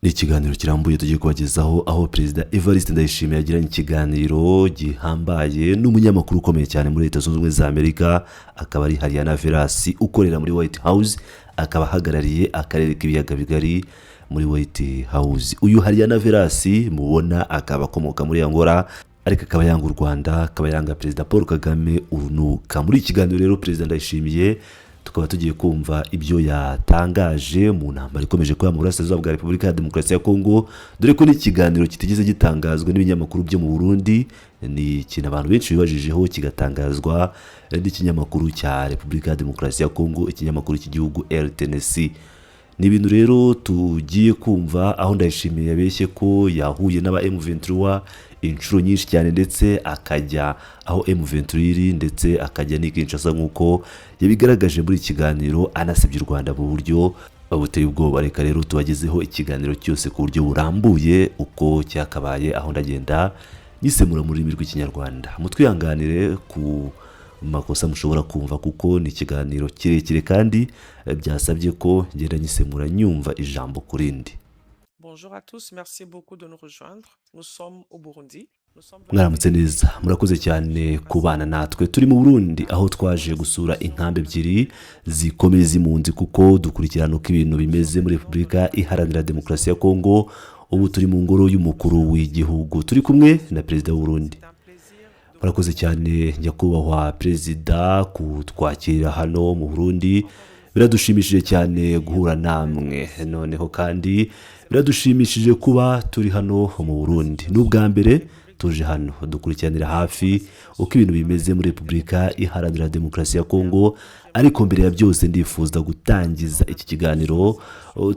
Ni ikiganiro kirambuye tugiye kubagezaho, aho Perezida Evariste Ndayishimiye yagiranye ikiganiro gihambaye n'umunyamakuru ukomeye cyane muri Leta Zunze Ubumwe za Amerika, akaba ari Hariana Veras ukorera muri White House, akaba ahagarariye akarere k'ibiyaga bigari muri White House. Uyu Hariana Veras mubona akaba akomoka muri Angola, ariko akaba yanga u Rwanda, akaba yanga Perezida Paul Kagame urunuka. Muri iki kiganiro rero, Perezida Ndayishimiye tukaba tugiye kumva ibyo yatangaje mu ntambara ikomeje kuba mu burasirazuba bwa Repubulika ya Demokarasi ya Kongo, dore ko n'ikiganiro kitigeze gitangazwa n'ibinyamakuru byo mu Burundi. Ni ikintu abantu benshi bibajijeho, kigatangazwa n'ikinyamakuru cya Repubulika ya Demokarasi ya Kongo, ikinyamakuru cy'igihugu RTNC. Ni ibintu rero tugiye kumva, aho Ndayishimiye yabeshye ko yahuye n'aba M23 inshuro nyinshi cyane, ndetse akajya aho M23 iri, ndetse akajya n'i Kinshasa nk'uko yabigaragaje muri iki kiganiro, anasebye u Rwanda mu buryo buteye ubwoba. Reka rero tubagezeho ikiganiro cyose ku buryo burambuye uko cyakabaye, aho ndagenda nyisemura mu rurimi rw'Ikinyarwanda. Mutwihanganire ku makosa mushobora kumva, kuko ni ikiganiro kirekire kandi byasabye ko ngenda nyisemura nyumva ijambo ku rindi. Bonjour à tous, merci beaucoup de nous rejoindre. Nous sommes au Burundi. Nous sommes Mwaramutse neza, murakoze cyane kubana natwe. Turi mu Burundi, aho twaje gusura inkambi ebyiri zikomeye z'impunzi, kuko dukurikirana uko ibintu bimeze muri Repubulika Iharanira Demokarasi ya Kongo. Ubu turi mu ngoro y'umukuru w'igihugu, turi kumwe na Perezida w'u Burundi. C'est un plaisir de Murakoze cyane, nyakubahwa Perezida, kutwakira hano mu Burundi. Biradushimishije cyane guhura namwe. Noneho kandi biradushimishije kuba turi hano mu Burundi. Ni ubwa mbere tuje hano. Dukurikiranira hafi uko ibintu bimeze muri Repubulika Iharanira Demokarasi ya Kongo. Ariko mbere ya byose, ndifuza gutangiza iki kiganiro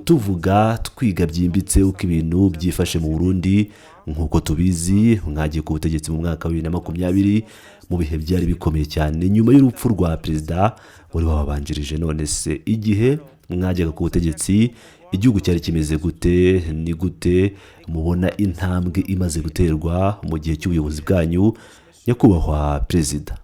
tuvuga, twiga byimbitse uko ibintu byifashe mu Burundi. Nk'uko tubizi, mwagiye ku butegetsi mu mwaka wa 2020 mu bihe byari bikomeye cyane, nyuma y'urupfu rwa perezida wari wababanjirije. None se igihe mwajyaga ku butegetsi igihugu cyari kimeze gute? Ni gute mubona intambwe imaze guterwa mu gihe cy'ubuyobozi bwanyu, nyakubahwa Perezida?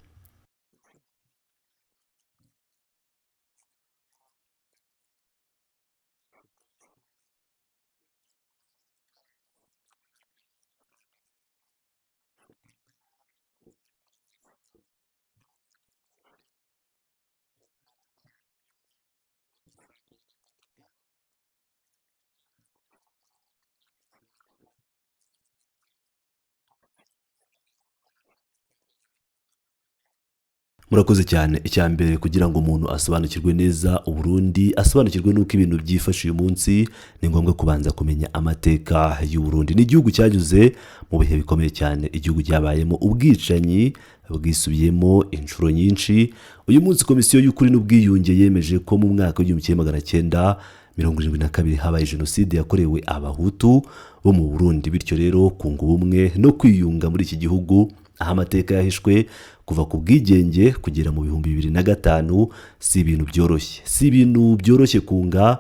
Murakoze cyane. Icya mbere, kugira ngo umuntu asobanukirwe neza Uburundi, asobanukirwe n'uko ibintu byifashe uyu munsi, ni ngombwa kubanza kumenya amateka y'Uburundi. Ni igihugu cyanyuze mu bihe bikomeye cyane, igihugu cyabayemo ubwicanyi bwisubiyemo inshuro nyinshi. Uyu munsi Komisiyo y'Ukuri n'Ubwiyunge yemeje ko mu mwaka w'1972 habaye jenoside yakorewe Abahutu bo mu Burundi. Bityo rero, kunga ubumwe no kwiyunga muri iki gihugu, aho amateka yahishwe kuva ku bwigenge kugera mu 2005, si ibintu byoroshye. Si ibintu byoroshye kunga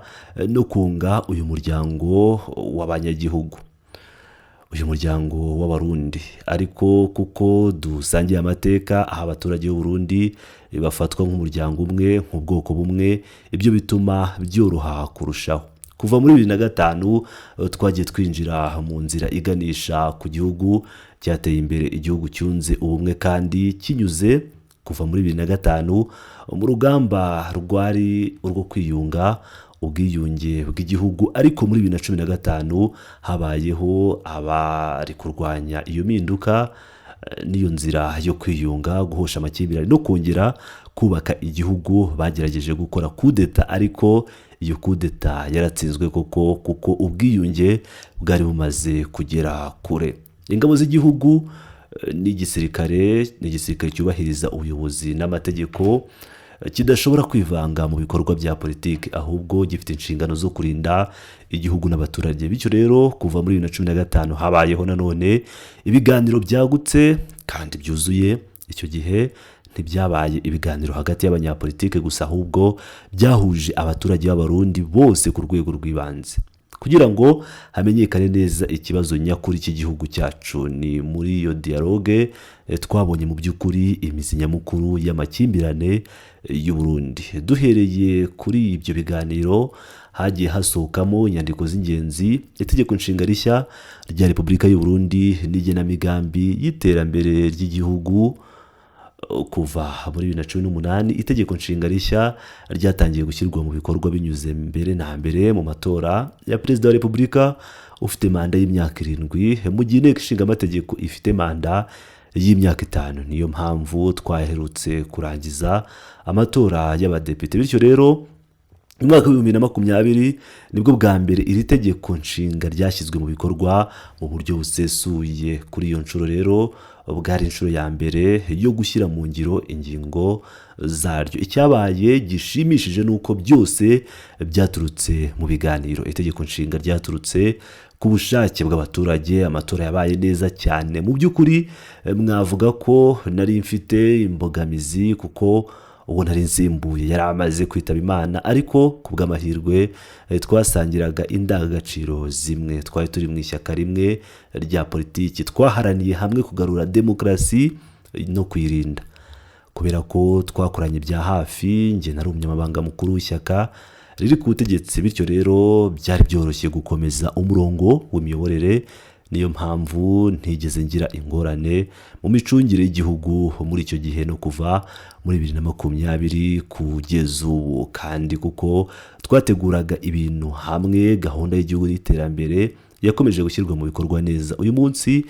no kunga uyu muryango w'abanyagihugu, uyu muryango w'Abarundi. Ariko kuko dusangiye amateka, aho abaturage b'Uburundi bafatwa nk'umuryango umwe, nk'ubwoko bumwe, ibyo bituma byoroha kurushaho. Kuva muri 2005 twagiye twinjira mu nzira iganisha ku gihugu cyateye imbere, igihugu cyunze ubumwe kandi kinyuze kuva muri 2005 mu rugamba rwari urwo kwiyunga, ubwiyunge bw'igihugu. Ariko muri 2015 habayeho abari kurwanya iyo mpinduka n'iyo nzira yo kwiyunga, guhosha amakimbirane no kongera kubaka igihugu. Bagerageje gukora kudeta, ariko iyo kudeta yaratsinzwe koko, kuko ubwiyunge bwari bumaze kugera kure. Ingabo z'igihugu n'igisirikare, ni igisirikare cyubahiriza ubuyobozi n'amategeko, kidashobora kwivanga mu bikorwa bya politiki, ahubwo gifite inshingano zo kurinda igihugu n'abaturage. Bityo rero, kuva muri 2015 habayeho nanone ibiganiro byagutse kandi byuzuye. Icyo gihe ntibyabaye ibiganiro hagati y'abanyapolitike gusa, ahubwo byahuje abaturage b'Abarundi bose ku rwego rw'ibanze. Kugira ngo hamenyekane neza ikibazo nyakuri cy'igihugu cyacu. Ni muri iyo dialogue twabonye mu by'ukuri imizi nyamukuru y'amakimbirane y'u Burundi. Duhereye kuri ibyo biganiro, hagiye hasohokamo inyandiko z'ingenzi: itegeko nshinga rishya rya Repubulika y'u Burundi n'igenamigambi y'iterambere ry'igihugu. Kuva muri 2018, itegeko nshinga rishya ryatangiye gushyirwa mu bikorwa binyuze mbere na mbere mu matora ya Perezida wa Repubulika ufite manda y'imyaka 7, mu gihe Inteko Ishinga Amategeko ifite manda y'imyaka 5. Niyo mpamvu twaherutse kurangiza amatora y'abadepite. Bityo rero, mu mwaka wa 2020 nibwo bwa mbere iri tegeko nshinga ryashyizwe mu bikorwa mu buryo busesuye. Kuri iyo nshuro rero, bwari inshuro ya mbere yo gushyira mu ngiro ingingo zaryo. Icyabaye gishimishije ni uko byose byaturutse mu biganiro. Itegeko nshinga ryaturutse ku bushake bw'abaturage. Amatora yabaye neza cyane. Mu by'ukuri, mwavuga ko nari mfite imbogamizi kuko uwo nari nsimbuye yari amaze kwitaba Imana, ariko ku bw'amahirwe twasangiraga indangagaciro zimwe, twari turi mu ishyaka rimwe rya politiki, twaharaniye hamwe kugarura demokarasi no kuyirinda. Kubera ko twakoranye bya hafi, njye nari umunyamabanga mukuru w'ishyaka riri ku butegetsi, bityo rero byari byoroshye gukomeza umurongo w'imiyoborere. Niyo mpamvu ntigeze ngira ingorane mu micungire y'igihugu muri icyo gihe no kuva muri 2020 kugeza ubu. Kandi kuko twateguraga ibintu hamwe, gahunda y'igihugu y'iterambere yakomeje gushyirwa mu bikorwa neza. Uyu munsi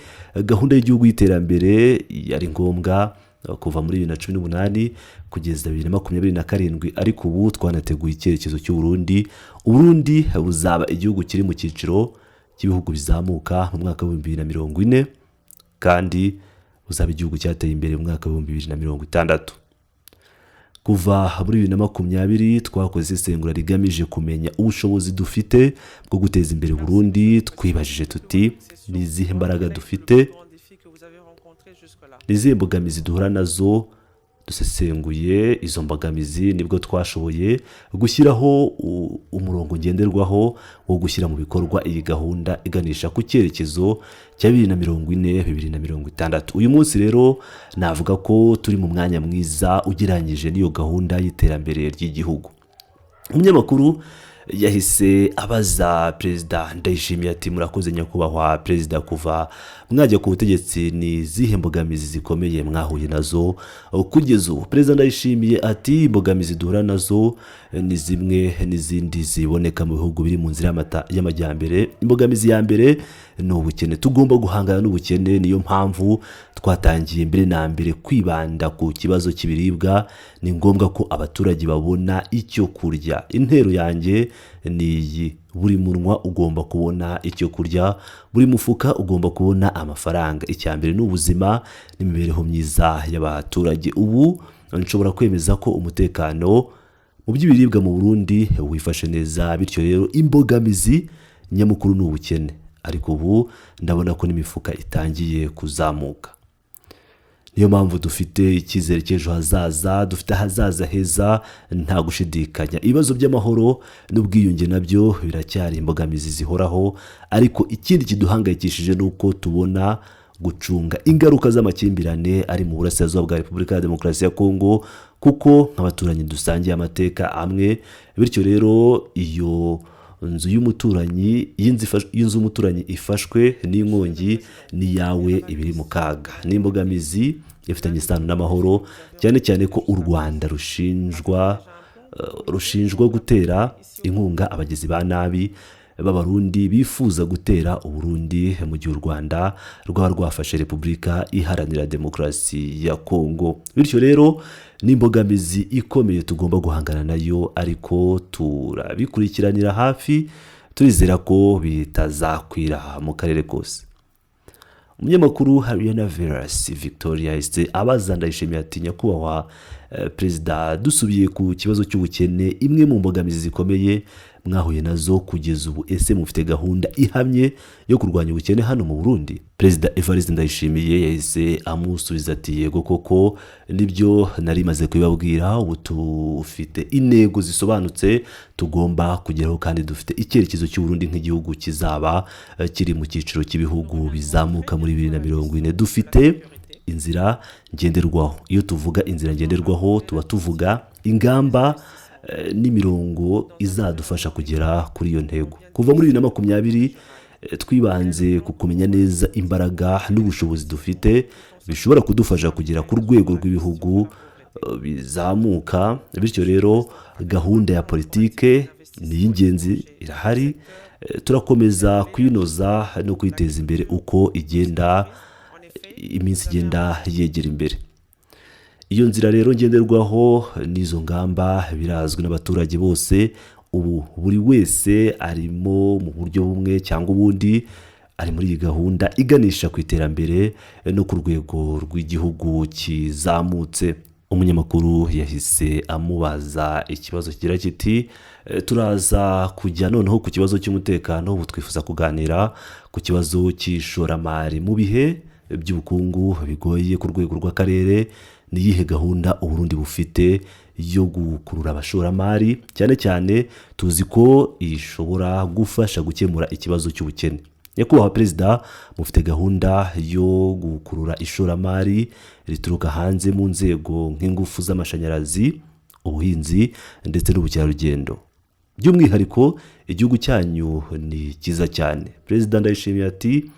gahunda y'igihugu y'iterambere yari ngombwa kuva muri 2018 kugeza 2027, ariko ubu twanateguye icyerekezo cy'Uburundi. Uburundi buzaba igihugu kiri mu cyiciro cy'ibihugu bizamuka mu mwaka wa 2040, kandi buzaba igihugu cyateye imbere mu mwaka wa 2060. Kuva muri 2020 twakoze isesengura rigamije kumenya ubushobozi dufite bwo guteza imbere Burundi. Twibajije tuti: ni izihe mbaraga dufite? Ni izihe mbogamizi duhura nazo? Dusesenguye izo mbogamizi, nibwo twashoboye gushyiraho umurongo ngenderwaho wo gushyira mu bikorwa iyi gahunda iganisha ku cyerekezo cya 2040, 2060. Uyu munsi rero navuga ko turi mu mwanya mwiza ugereranyije n'iyo gahunda y'iterambere ry'igihugu. Umunyamakuru yahise abaza Perezida Ndayishimiye ati: "Murakoze nyakubahwa Perezida, kuva mwajya ku butegetsi ni izihe mbogamizi zikomeye mwahuye nazo kugeza ubu?" Perezida Ndayishimiye ati: "Imbogamizi duhura nazo ni zimwe n'izindi ziboneka mu bihugu biri mu nzira y'amajyambere. Imbogamizi ya mbere ni ubukene. Tugomba guhangana n'ubukene. Niyo mpamvu twatangiye mbere na mbere kwibanda ku kibazo cy'ibiribwa. Ni ngombwa ko abaturage babona icyo kurya. Intero yanjye ni iyi: buri munwa ugomba kubona icyo kurya, buri mufuka ugomba kubona amafaranga. Icya mbere ni ubuzima n'imibereho myiza y'abaturage. Ubu nshobora kwemeza ko umutekano mu by'ibiribwa mu Burundi wifashe neza. Bityo rero imbogamizi nyamukuru ni ubukene, ariko ubu ndabona ko n'imifuka itangiye kuzamuka. Niyo mpamvu dufite icyizere cy'ejo hazaza. Dufite ahazaza heza nta gushidikanya. Ibibazo by'amahoro n'ubwiyunge nabyo biracyari imbogamizi zihoraho, ariko ikindi kiduhangayikishije ni uko tubona gucunga ingaruka z'amakimbirane ari mu burasirazuba bwa Repubulika ya Demokarasi ya Kongo, kuko nk'abaturanyi dusangiye amateka amwe. Bityo rero iyo nzu y'umuturanyi, iyo inzu y'umuturanyi ifashwe n'inkongi, n'iyawe iba iri mu kaga. Ni imbogamizi ifitanye isano n'amahoro, cyane cyane ko u Rwanda rushinjwa gutera inkunga abagizi ba nabi b'Abarundi bifuza gutera Uburundi, mu gihe u Rwanda rwaba rwafashe Repubulika Iharanira Demokarasi ya Kongo. Bityo rero ni imbogamizi ikomeye tugomba guhangana nayo, ariko turabikurikiranira hafi. Turizera ko bitazakwira mu karere kose." Umunyamakuru Hariyana Veras Victoria yahise abaza Ndayishimiye ati: "Nyakubahwa Perezida, dusubiye ku kibazo cy'ubukene, imwe mu mbogamizi zikomeye mwahuye nazo kugeza ubu? Ese mufite gahunda ihamye yo kurwanya ubukene hano mu Burundi? Perezida Evariste Ndayishimiye yahise amusubiza ati: "Yego koko, nibyo nari maze kubibabwira. Ubu tufite intego zisobanutse tugomba kugeraho, kandi dufite icyerekezo cy'Uburundi nk'igihugu kizaba kiri mu cyiciro cy'ibihugu bizamuka muri 2040. Dufite inzira ngenderwaho. Iyo tuvuga inzira ngenderwaho, tuba tuvuga ingamba n'imirongo izadufasha kugera kuri iyo ntego. Kuva muri 2020 twibanze ku kumenya neza imbaraga n'ubushobozi dufite bishobora kudufasha kugera ku rwego rw'ibihugu bizamuka. Bityo rero gahunda ya politike ni iy'ingenzi, irahari. Turakomeza kuyinoza no kuyiteza imbere uko igenda iminsi igenda yegera imbere. Iyo nzira rero ngenderwaho n'izo ngamba birazwi n'abaturage bose. Ubu buri wese arimo mu buryo bumwe cyangwa ubundi ari muri iyi gahunda iganisha ku iterambere no ku rwego rw'igihugu kizamutse." Umunyamakuru yahise amubaza ikibazo kigira kiti: "Turaza kujya noneho ku kibazo cy'umutekano. Ubu twifuza kuganira ku kibazo cy'ishoramari. Mu bihe by'ubukungu bigoye ku rwego rw'akarere, ni iyihe gahunda Uburundi bufite yo gukurura abashoramari, cyane cyane tuzi ko ishobora gufasha gukemura ikibazo cy'ubukene? Nyakubahwa Perezida, mufite gahunda yo gukurura ishoramari rituruka hanze mu nzego nk'ingufu z'amashanyarazi, ubuhinzi ndetse n'ubukerarugendo? By'umwihariko igihugu cyanyu ni cyiza cyane." Perezida Ndayishimiye ati: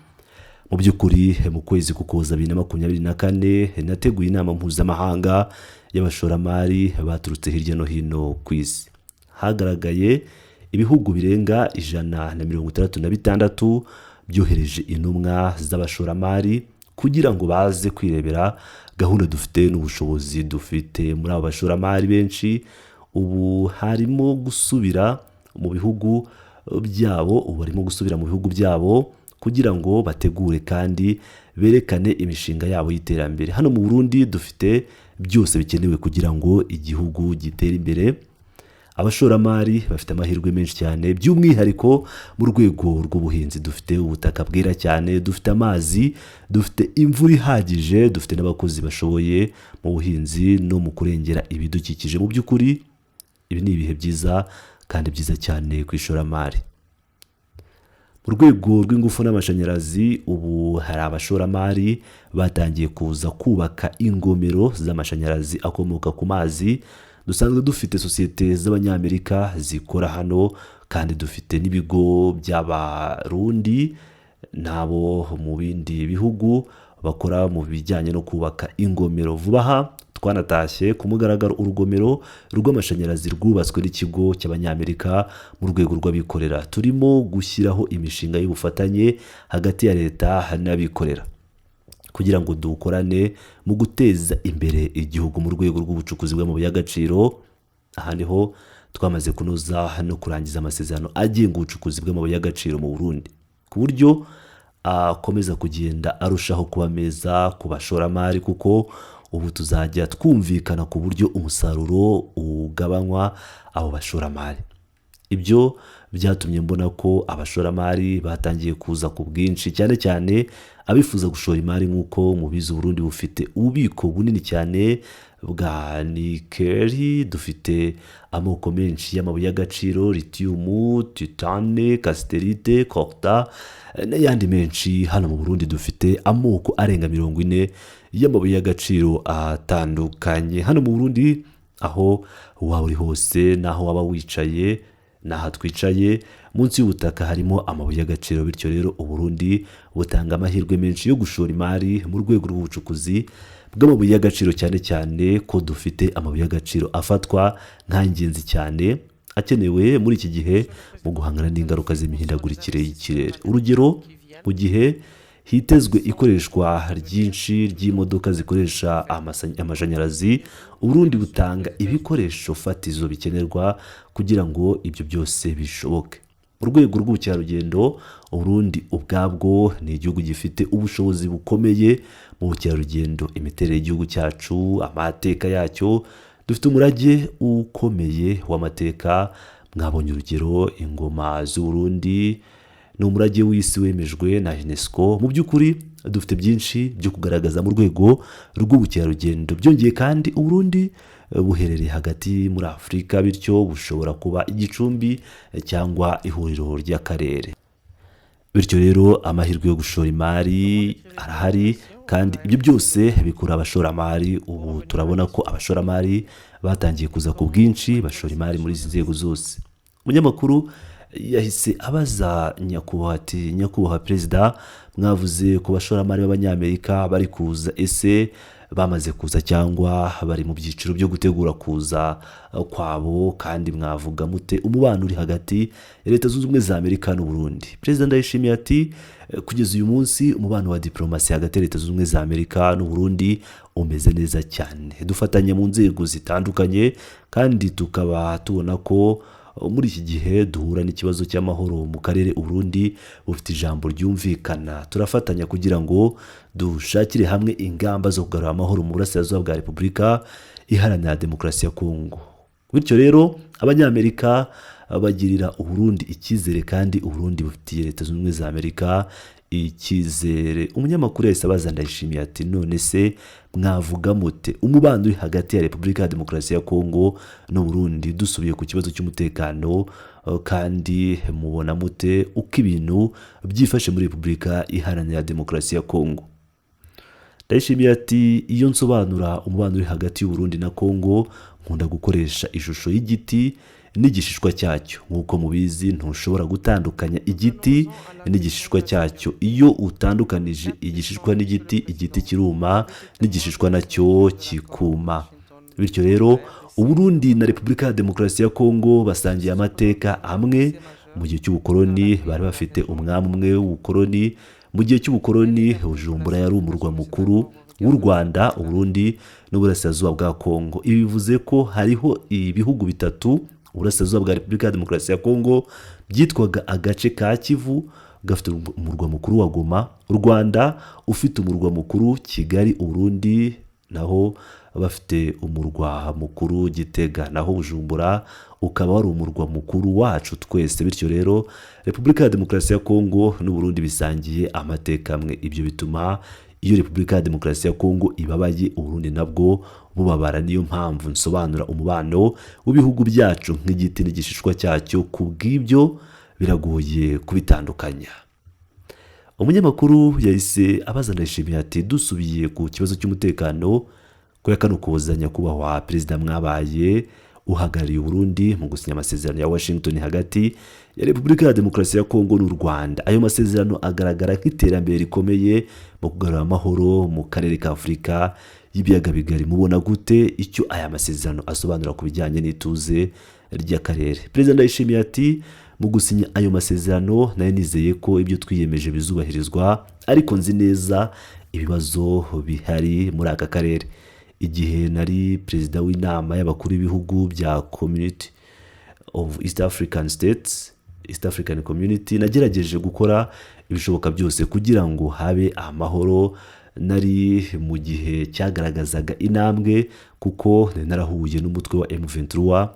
"Mu by'ukuri, mu kwezi k'Ukuboza 2024 nateguye inama mpuzamahanga y'abashoramari baturutse hirya no hino ku isi. Hagaragaye ibihugu birenga 166 byohereje intumwa z'abashoramari kugira ngo baze kwirebera gahunda dufite n'ubushobozi dufite. Muri abo bashoramari benshi ubu harimo gusubira mu bihugu byabo, ubu barimo gusubira mu bihugu byabo kugira ngo bategure kandi berekane imishinga yabo y'iterambere. Hano mu Burundi dufite byose bikenewe kugira ngo igihugu gitere imbere. Abashoramari bafite amahirwe menshi cyane, by'umwihariko mu rwego rw'ubuhinzi. Dufite ubutaka bwera cyane, dufite amazi, dufite imvura ihagije, dufite n'abakozi bashoboye mu buhinzi no mu kurengera ibidukikije. Mu by'ukuri ibi ni ibihe byiza kandi byiza cyane ku ishoramari. Mu rwego rw'ingufu n'amashanyarazi, ubu hari abashoramari batangiye kuza kubaka ingomero z'amashanyarazi akomoka ku mazi. Dusanzwe dufite sosiyete z'Abanyamerika zikora hano, kandi dufite n'ibigo by'Abarundi n'abo mu bindi bihugu bakora mu bijyanye no kubaka ingomero. Vuba aha twanatashye ku mugaragaro urugomero rw'amashanyarazi rwubatswe n'ikigo cy'Abanyamerika mu rwego rw'abikorera. Turimo gushyiraho imishinga y'ubufatanye hagati ya leta n'abikorera kugira ngo dukorane mu guteza imbere igihugu. Mu rwego rw'ubucukuzi bw'amabuye y'agaciro, aha niho twamaze kunoza no kurangiza amasezerano agenga ubucukuzi bw'amabuye y'agaciro mu Burundi, ku buryo akomeza kugenda arushaho kuba meza ku bashoramari, kuko ubu tuzajya twumvikana ku buryo umusaruro ugabanywa abo bashoramari. Ibyo byatumye mbona ko abashoramari batangiye kuza ku bwinshi, cyane cyane abifuza gushora imari. Nk'uko mubizi, Uburundi bufite ububiko bunini cyane bwa nikeli. Dufite amoko menshi y'amabuye y'agaciro: lithium, titane, cassitérite, coltan n'ayandi menshi. Hano mu Burundi dufite amoko arenga 40 y'amabuye y'agaciro atandukanye. Hano mu Burundi, aho waba uri hose n'aho waba wicaye n'aha twicaye, munsi y'ubutaka harimo amabuye y'agaciro. Bityo rero Uburundi butanga amahirwe menshi yo gushora imari mu rwego rw'ubucukuzi bw'amabuye y'agaciro, cyane cyane ko dufite amabuye y'agaciro afatwa nk'ay'ingenzi cyane akenewe muri iki gihe mu guhangana n'ingaruka z'imihindagurikire y'ikirere. Urugero, mu gihe hitezwe ikoreshwa ryinshi ry'imodoka zikoresha amashanyarazi, Uburundi butanga ibikoresho fatizo bikenerwa kugira ngo ibyo byose bishoboke. Mu rwego rw'ubukerarugendo, Uburundi ubwabwo ni igihugu gifite ubushobozi bukomeye mu bukerarugendo. Imiterere y'igihugu cyacu, amateka yacyo, dufite umurage ukomeye w'amateka. Mwabonye urugero, ingoma z'Uburundi ni umurage w'isi wemejwe na UNESCO. Mu by'ukuri dufite byinshi byo kugaragaza mu rwego rw'ubukerarugendo. Byongeye kandi, Uburundi buherereye hagati muri Afurika, bityo bushobora kuba igicumbi cyangwa ihuriro ry'akarere. Bityo rero amahirwe yo gushora imari arahari, kandi ibyo byose bikurura abashoramari. Ubu turabona ko abashoramari batangiye kuza ku bwinshi, bashora imari muri izi nzego zose. Umunyamakuru yahise abaza nyakubahwa ati: "Nyakubahwa Perezida, mwavuze ku bashoramari b'Abanyamerika bari kuza. Ese bamaze kuza cyangwa bari mu byiciro byo gutegura kuza kwabo? Kandi mwavuga mute umubano uri hagati ya Leta Zunze Ubumwe za Amerika n'Uburundi?" Perezida Ndayishimiye ati: "Kugeza uyu munsi umubano wa diplomasi hagati ya Leta Zunze Ubumwe za Amerika n'Uburundi umeze neza cyane. Dufatanya mu nzego zitandukanye, kandi tukaba tubona ko muri iki gihe duhura n'ikibazo cy'amahoro mu karere, Uburundi bufite ijambo ryumvikana. Turafatanya kugira ngo dushakire hamwe ingamba zo kugarura amahoro mu burasirazuba bwa Repubulika Iharanira Demokarasi ya Kongo. Bityo rero Abanyamerika bagirira Uburundi icyizere, kandi Uburundi bufitiye Leta Zunze Ubumwe za Amerika icyizere." Umunyamakuru yahise abaza Ndayishimiye ati: "None se mwavuga mute umubano uri hagati ya Repubulika ya Demokarasi ya Kongo n'Uburundi, dusubiye ku kibazo cy'umutekano? Kandi mubona mute uko ibintu byifashe muri Repubulika Iharanira Demokarasi ya Kongo?" Ndayishimiye ati: "Iyo nsobanura umubano uri hagati y'Uburundi na Kongo, nkunda gukoresha ishusho y'igiti n'igishishwa cyacyo. Nk'uko mubizi, ntushobora gutandukanya igiti n'igishishwa cyacyo. Iyo utandukanije igishishwa n'igiti, igiti kiruma n'igishishwa nacyo kikuma. Bityo rero Uburundi na Repubulika ya Demokarasi ya Kongo basangiye amateka amwe. Mu gihe cy'ubukoloni bari bafite umwami umwe w'ubukoloni. Mu gihe cy'ubukoloni, Bujumbura yari umurwa mukuru w'u Rwanda, Uburundi n'uburasirazuba bwa Kongo. Ibi bivuze ko hariho ibihugu bitatu. Uburasirazuba bwa Repubulika ya Demokarasi ya Kongo byitwaga agace ka Kivu, gafite umurwa mukuru wa Goma, u Rwanda ufite umurwa mukuru Kigali, Uburundi naho bafite umurwa mukuru Gitega, naho Bujumbura ukaba wari umurwa mukuru wacu twese. Bityo rero Repubulika ya Demokarasi ya Kongo n'Uburundi bisangiye amateka amwe. Ibyo bituma iyo Repubulika ya Demokarasi ya Kongo ibabaye, Uburundi nabwo bubabara. Niyo mpamvu nsobanura umubano w'ibihugu byacu nk'igiti n'igishishwa cyacyo. Ku bw'ibyo biragoye kubitandukanya." Umunyamakuru yahise abaza Ndayishimiye ati: "Dusubiye ku kibazo cy'umutekano, ku ya 4 Ukuboza, nyakubahwa Perezida, mwabaye uhagarariye Uburundi mu gusinya amasezerano ya Washington hagati ya Repubulika ya Demokarasi ya Kongo n'u Rwanda. Ayo masezerano agaragara nk'iterambere rikomeye mu kugarura amahoro mu karere ka Afurika y'Ibiyaga Bigari. Mubona gute icyo aya masezerano asobanura ku bijyanye n'ituze ry'akarere?" Perezida Ndayishimiye ati: "Mu gusinya ayo masezerano nari nizeye ko ibyo twiyemeje bizubahirizwa, ariko nzi neza ibibazo bihari muri aka karere. Igihe nari perezida w'inama y'abakuru b'ibihugu bya Community of East African States, East African Community, nagerageje gukora ibishoboka byose kugira ngo habe amahoro. Nari mu gihe cyagaragazaga intambwe, kuko nari narahuye n'umutwe wa M23.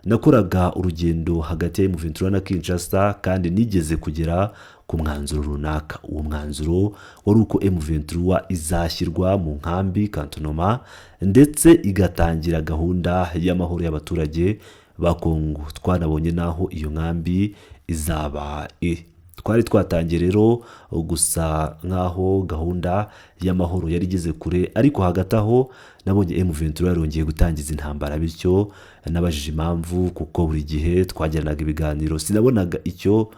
Nakoraga urugendo hagati ya M23 na Kinshasa, kandi nigeze kugera ku mwanzuro runaka. Uwo mwanzuro wari uko M23 izashyirwa mu nkambi, cantonnement, ndetse igatangira gahunda y'amahoro y'abaturage ba Kongo. Twanabonye n'aho iyo nkambi izaba iri. Twari twatangiye rero gusa nk'aho gahunda y'amahoro yari igeze kure, ariko hagati aho nabonye M23 yarongeye gutangiza intambara. Bityo nabajije impamvu, kuko buri gihe twagiranaga ibiganiro sinabonaga icyo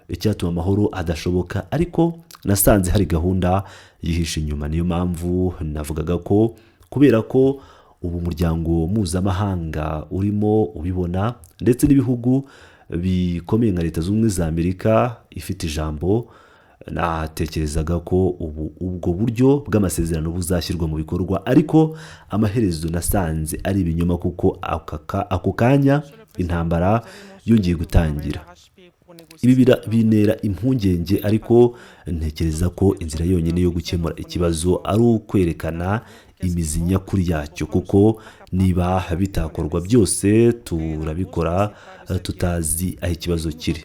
icyatuma amahoro adashoboka, ariko nasanze hari gahunda yihishe inyuma. Niyo mpamvu navugaga ko kubera ko ubu umuryango mpuzamahanga urimo ubibona, ndetse n'ibihugu bikomeye nka Leta Zunze Ubumwe za Amerika ifite ijambo, natekerezaga ko ubu ubwo buryo bw'amasezerano buzashyirwa mu bikorwa, ariko amaherezo nasanze ari ibinyoma, kuko ako kanya intambara yongeye gutangira. Ibi bintera impungenge, ariko ntekereza ko inzira yonyine yo gukemura ikibazo ari ukwerekana imizi nyakuri yacyo, kuko niba bitakorwa byose turabikora tutazi aho ikibazo kiri.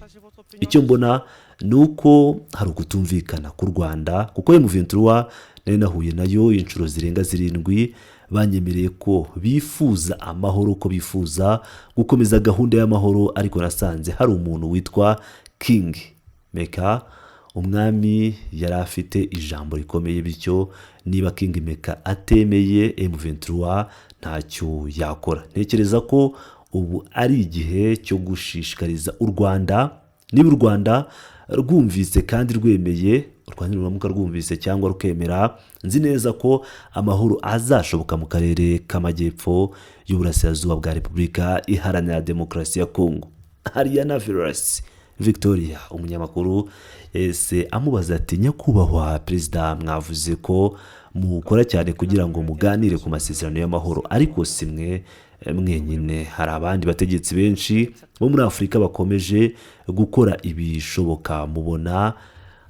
Icyo mbona ni uko hari ukutumvikana k'u Rwanda, kuko M23 nari nahuye nayo inshuro zirenga 7, banyemereye ko bifuza amahoro, ko bifuza gukomeza gahunda y'amahoro, ariko nasanze hari umuntu witwa King Maker. Umwami yari afite ijambo rikomeye, bityo niba King Maker atemeye, M23 ntacyo yakora. Ntekereza ko ubu ari igihe cyo gushishikariza u Rwanda. Niba u Rwanda rwumvise kandi rwemeye, u Rwanda niruramuka rwumvise cyangwa rukemera, nzi neza ko amahoro azashoboka mu karere k'amajyepfo y'uburasirazuba bwa Repubulika Iharanira Demokarasi ya Kongo. Ariana Velas Victoria, umunyamakuru, yahise amubaza ati: "Nyakubahwa perezida, mwavuze ko mukora cyane kugira ngo muganire ku masezerano y'amahoro, ariko si mwe mwenyine, hari abandi bategetsi benshi bo muri Afurika bakomeje gukora ibishoboka. Mubona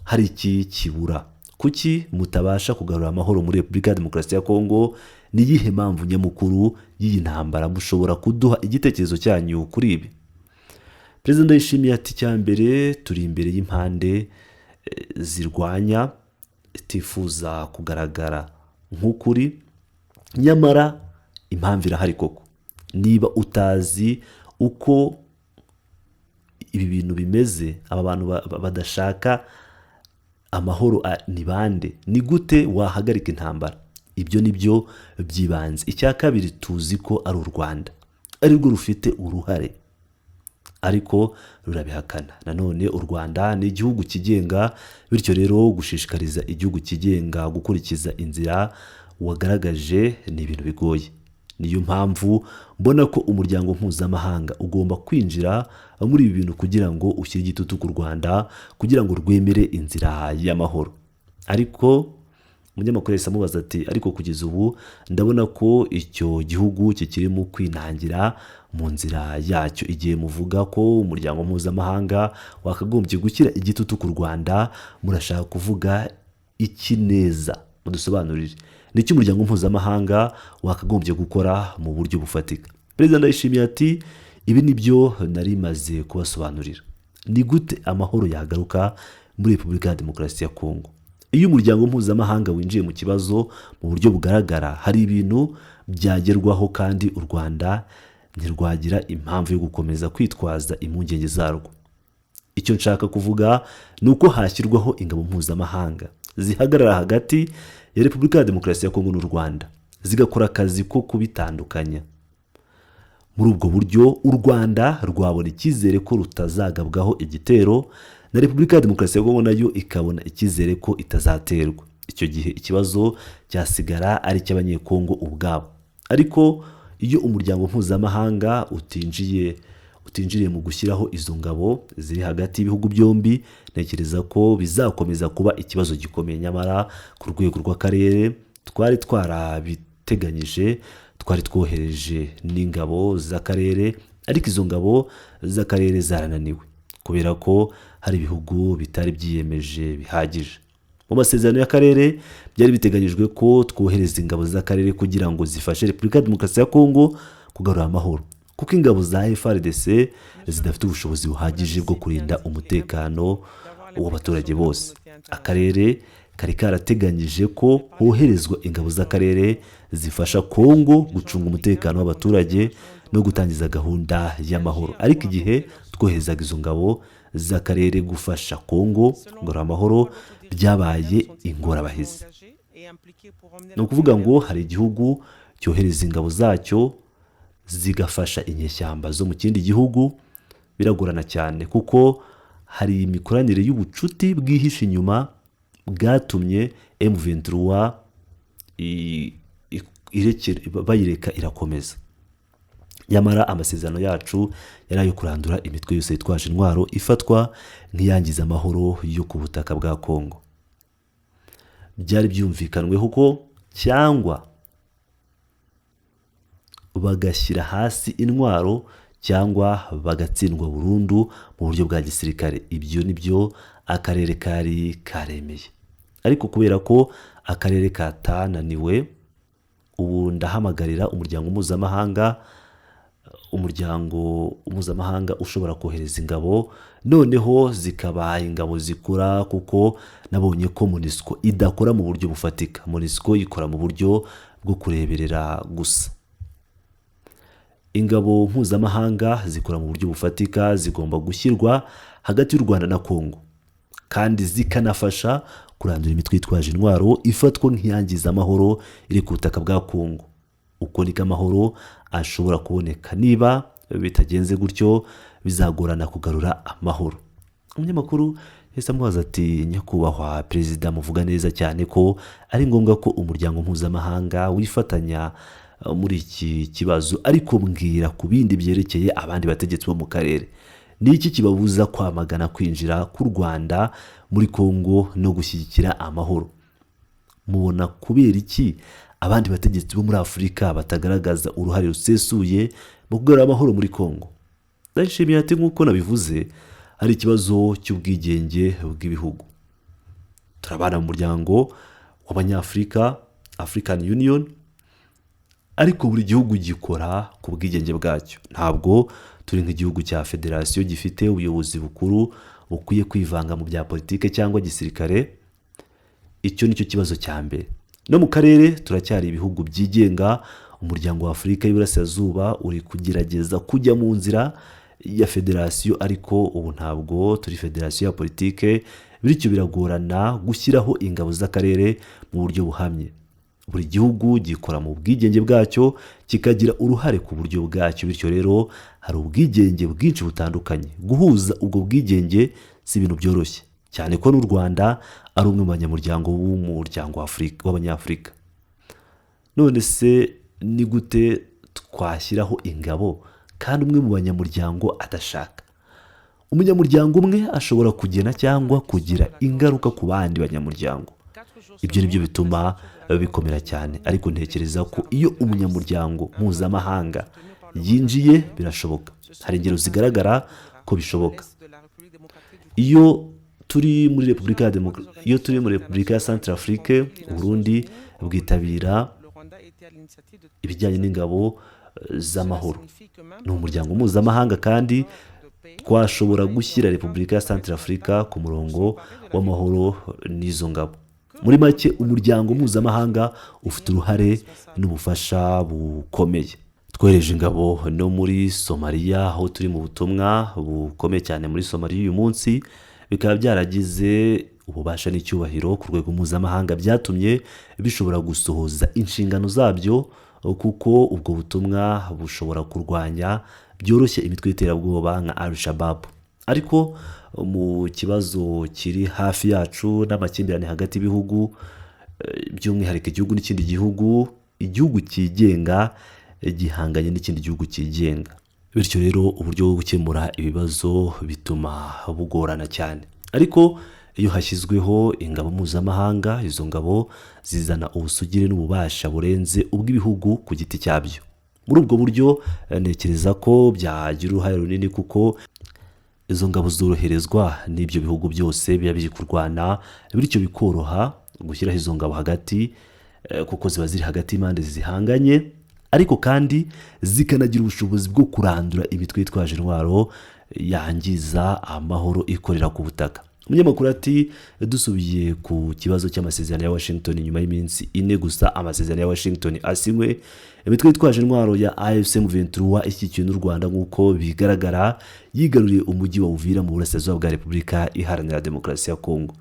hari iki kibura? Kuki mutabasha kugarura amahoro muri Repubulika ya Demokarasi ya Kongo? Ni iyihe mpamvu nyamukuru y'iyi ntambara? Mushobora kuduha igitekerezo cyanyu kuri ibi?" Perezida Ndayishimiye ati: "Icya mbere, turi imbere y'impande zirwanya itifuza kugaragara nk'ukuri, nyamara impamvu irahari koko. Niba utazi uko ibi bintu bimeze, aba bantu badashaka amahoro ni bande? Ni gute wahagarika intambara? Ibyo ni byo by'ibanze. Icya kabiri, tuzi ko ari u Rwanda, ari rwo rufite uruhare, ariko rurabihakana. Nanone u Rwanda ni igihugu kigenga, bityo rero gushishikariza igihugu kigenga gukurikiza inzira wagaragaje ni ibintu bigoye. Niyo mpamvu mbona ko umuryango mpuzamahanga ugomba kwinjira muri ibi bintu kugira ngo ushyire igitutu ku Rwanda kugira ngo rwemere inzira y'amahoro." Ariko umunyamakuru yahise amubaza ati: "Ariko kugeza ubu ndabona ko icyo gihugu kikirimo kwinangira mu nzira yacyo. Igihe muvuga ko umuryango mpuzamahanga wakagombye gushyira igitutu ku Rwanda, murashaka kuvuga iki neza? Mudusobanurire, ni iki umuryango mpuzamahanga wakagombye gukora mu buryo bufatika?" Perezida Ndayishimiye ati: "Ibi ni byo nari maze kubasobanurira. Ni gute amahoro yagaruka muri Repubulika ya Demokarasi ya Kongo? Iyo umuryango mpuzamahanga winjiye mu kibazo mu buryo bugaragara, hari ibintu byagerwaho kandi u Rwanda ntirwagira impamvu yo gukomeza kwitwaza impungenge zarwo. Icyo nshaka kuvuga ni uko hashyirwaho ingabo mpuzamahanga zihagarara hagati ya Repubulika ya Demokarasi ya Kongo n'u Rwanda, zigakora akazi ko kubitandukanya. Muri ubwo buryo u Rwanda rwabona icyizere ko rutazagabwaho igitero, na Repubulika ya Demokarasi ya Kongo nayo ikabona icyizere ko itazaterwa. Icyo gihe ikibazo cyasigara ari icy'Abanyekongo ubwabo. Ariko iyo umuryango mpuzamahanga utinjiriye mu gushyiraho izo ngabo ziri hagati y'ibihugu byombi, ntekereza ko bizakomeza kuba ikibazo gikomeye. Nyamara ku rwego rw'akarere twari twarabiteganyije, twari twohereje n'ingabo z'akarere, ariko izo ngabo z'akarere zarananiwe kubera ko hari ibihugu bitari byiyemeje bihagije. Mu masezerano y'akarere byari biteganyijwe ko twohereza ingabo z'akarere kugira ngo zifashe Repubulika ya Demokarasi ya Kongo kugarura amahoro, kuko ingabo za FARDC zidafite ubushobozi buhagije bwo kurinda umutekano w'abaturage bose. Akarere kari karateganyije ko hoherezwa ingabo z'akarere zifasha Kongo gucunga umutekano w'abaturage no gutangiza gahunda y'amahoro. Ariko igihe twoherezaga izo ngabo z'akarere gufasha Kongo kugarura amahoro, byabaye ingorabahizi." Ni ukuvuga ngo hari igihugu cyohereza ingabo zacyo zigafasha inyeshyamba zo mu kindi gihugu, biragorana cyane kuko hari imikoranire y'ubucuti bwihishe inyuma bwatumye M23 bayireka irakomeza. Nyamara amasezerano yacu yari ayo kurandura imitwe yose yitwaje intwaro ifatwa nk'iyangiza amahoro yo ku butaka bwa Kongo. Byari byumvikanweho ko cyangwa bagashyira hasi intwaro cyangwa bagatsindwa burundu mu buryo bwa gisirikare. Ibyo ni byo akarere kari karemeye. Ariko kubera ko akarere katananiwe Ubu ndahamagarira umuryango mpuzamahanga, umuryango mpuzamahanga ushobora kohereza ingabo, noneho zikaba ingabo zikora, kuko nabonye ko MONUSCO idakora mu buryo bufatika. MONUSCO ikora mu buryo bwo kureberera gusa. Ingabo mpuzamahanga zikora mu buryo bufatika zigomba gushyirwa hagati y'u Rwanda na Kongo, kandi zikanafasha kurandura imitwe yitwaje intwaro ifatwa nk'iyangiza amahoro iri ku butaka bwa Kongo. Uko niko amahoro ashobora kuboneka. Niba bitagenze gutyo, bizagorana kugarura amahoro. Umunyamakuru yahise amubaza ati: "Nyakubahwa Perezida, muvuga neza cyane ko ari ngombwa ko umuryango mpuzamahanga wifatanya muri iki kibazo, ariko mbwira ku bindi byerekeye abandi bategetsi bo mu karere. Ni iki kibabuza kwamagana kwinjira k'u Rwanda muri Kongo no gushyigikira amahoro? Mubona kubera iki abandi bategetsi bo muri Afurika batagaragaza uruhare rusesuye mu kugarura amahoro muri Kongo?" Ndayishimiye ati: "Nk'uko nabivuze, hari ikibazo cy'ubwigenge bw'ibihugu. Turabana mu muryango w'Abanyafurika, African Union, ariko buri gihugu gikora ku bwigenge bwacyo. Ntabwo turi nk'igihugu cya federasiyo gifite ubuyobozi bukuru bukwiye kwivanga mu bya politike cyangwa gisirikare. Icyo ni cyo kibazo cya mbere. No mu karere turacyari ibihugu byigenga. Umuryango wa Afurika y'Iburasirazuba uri kugerageza kujya mu nzira ya federasiyo, ariko ubu ntabwo turi federasiyo ya politike, bityo biragorana gushyiraho ingabo z'akarere mu buryo buhamye. Buri gihugu gikora mu bwigenge bwacyo, kikagira uruhare ku buryo bwacyo. Bityo rero hari ubwigenge bwinshi butandukanye. Guhuza ubwo bwigenge si ibintu byoroshye, cyane ko n'u Rwanda ari umwe mu banyamuryango b'umuryango w'Abanyafurika. None se ni gute twashyiraho ingabo kandi umwe mu banyamuryango adashaka? Umunyamuryango umwe ashobora kugena cyangwa kugira ingaruka ku bandi banyamuryango. Ibyo ni byo bituma bikomera cyane, ariko ntekereza ko iyo umunyamuryango mpuzamahanga yinjiye birashoboka. Hari ingero zigaragara ko bishoboka. Iyo turi muri Repubulika ya Centrafrique, Uburundi bwitabira ibijyanye n'ingabo z'amahoro. Ni umuryango mpuzamahanga, kandi twashobora gushyira Repubulika ya Centrafrique ku murongo w'amahoro n'izo ngabo. Muri make, umuryango mpuzamahanga ufite uruhare n'ubufasha bukomeye. Twohereje ingabo no muri Somaliya, aho turi mu butumwa bukomeye cyane muri Somaliya uyu munsi, bikaba byaragize ububasha n'icyubahiro ku rwego mpuzamahanga, byatumye bishobora gusohoza inshingano zabyo, kuko ubwo butumwa bushobora kurwanya byoroshye imitwe y'iterabwoba nka Al Shabab. Ariko mu kibazo kiri hafi yacu n'amakimbirane hagati y'ibihugu, by'umwihariko igihugu n'ikindi gihugu, igihugu cyigenga gihanganye n'ikindi gihugu cyigenga, bityo rero uburyo bwo gukemura ibibazo bituma bugorana cyane. Ariko iyo hashyizweho ingabo mpuzamahanga, izo ngabo zizana ubusugire n'ububasha burenze ubw'ibihugu ku giti cyabyo. Muri ubwo buryo ntekereza ko byagira uruhare runini, kuko izo ngabo zoroherezwa n'ibyo bihugu byose biba biri kurwana, bityo bikoroha gushyiraho izo ngabo hagati, kuko ziba ziri hagati y'impande zihanganye, ariko kandi zikanagira ubushobozi bwo kurandura imitwe yitwaje intwaro yangiza amahoro ikorera ku butaka." Umunyamakuru ati: "Dusubiye ku kibazo cy'amasezerano ya Washington, nyuma y'iminsi 4 gusa amasezerano ya Washington asinywe, imitwe yitwaje intwaro ya AFC M23 ishyigikiwe n'u Rwanda, nk'uko bigaragara, yigaruriye umujyi wa Uvira mu burasirazuba bwa Repubulika Iharanira Demokarasi ya Kongo.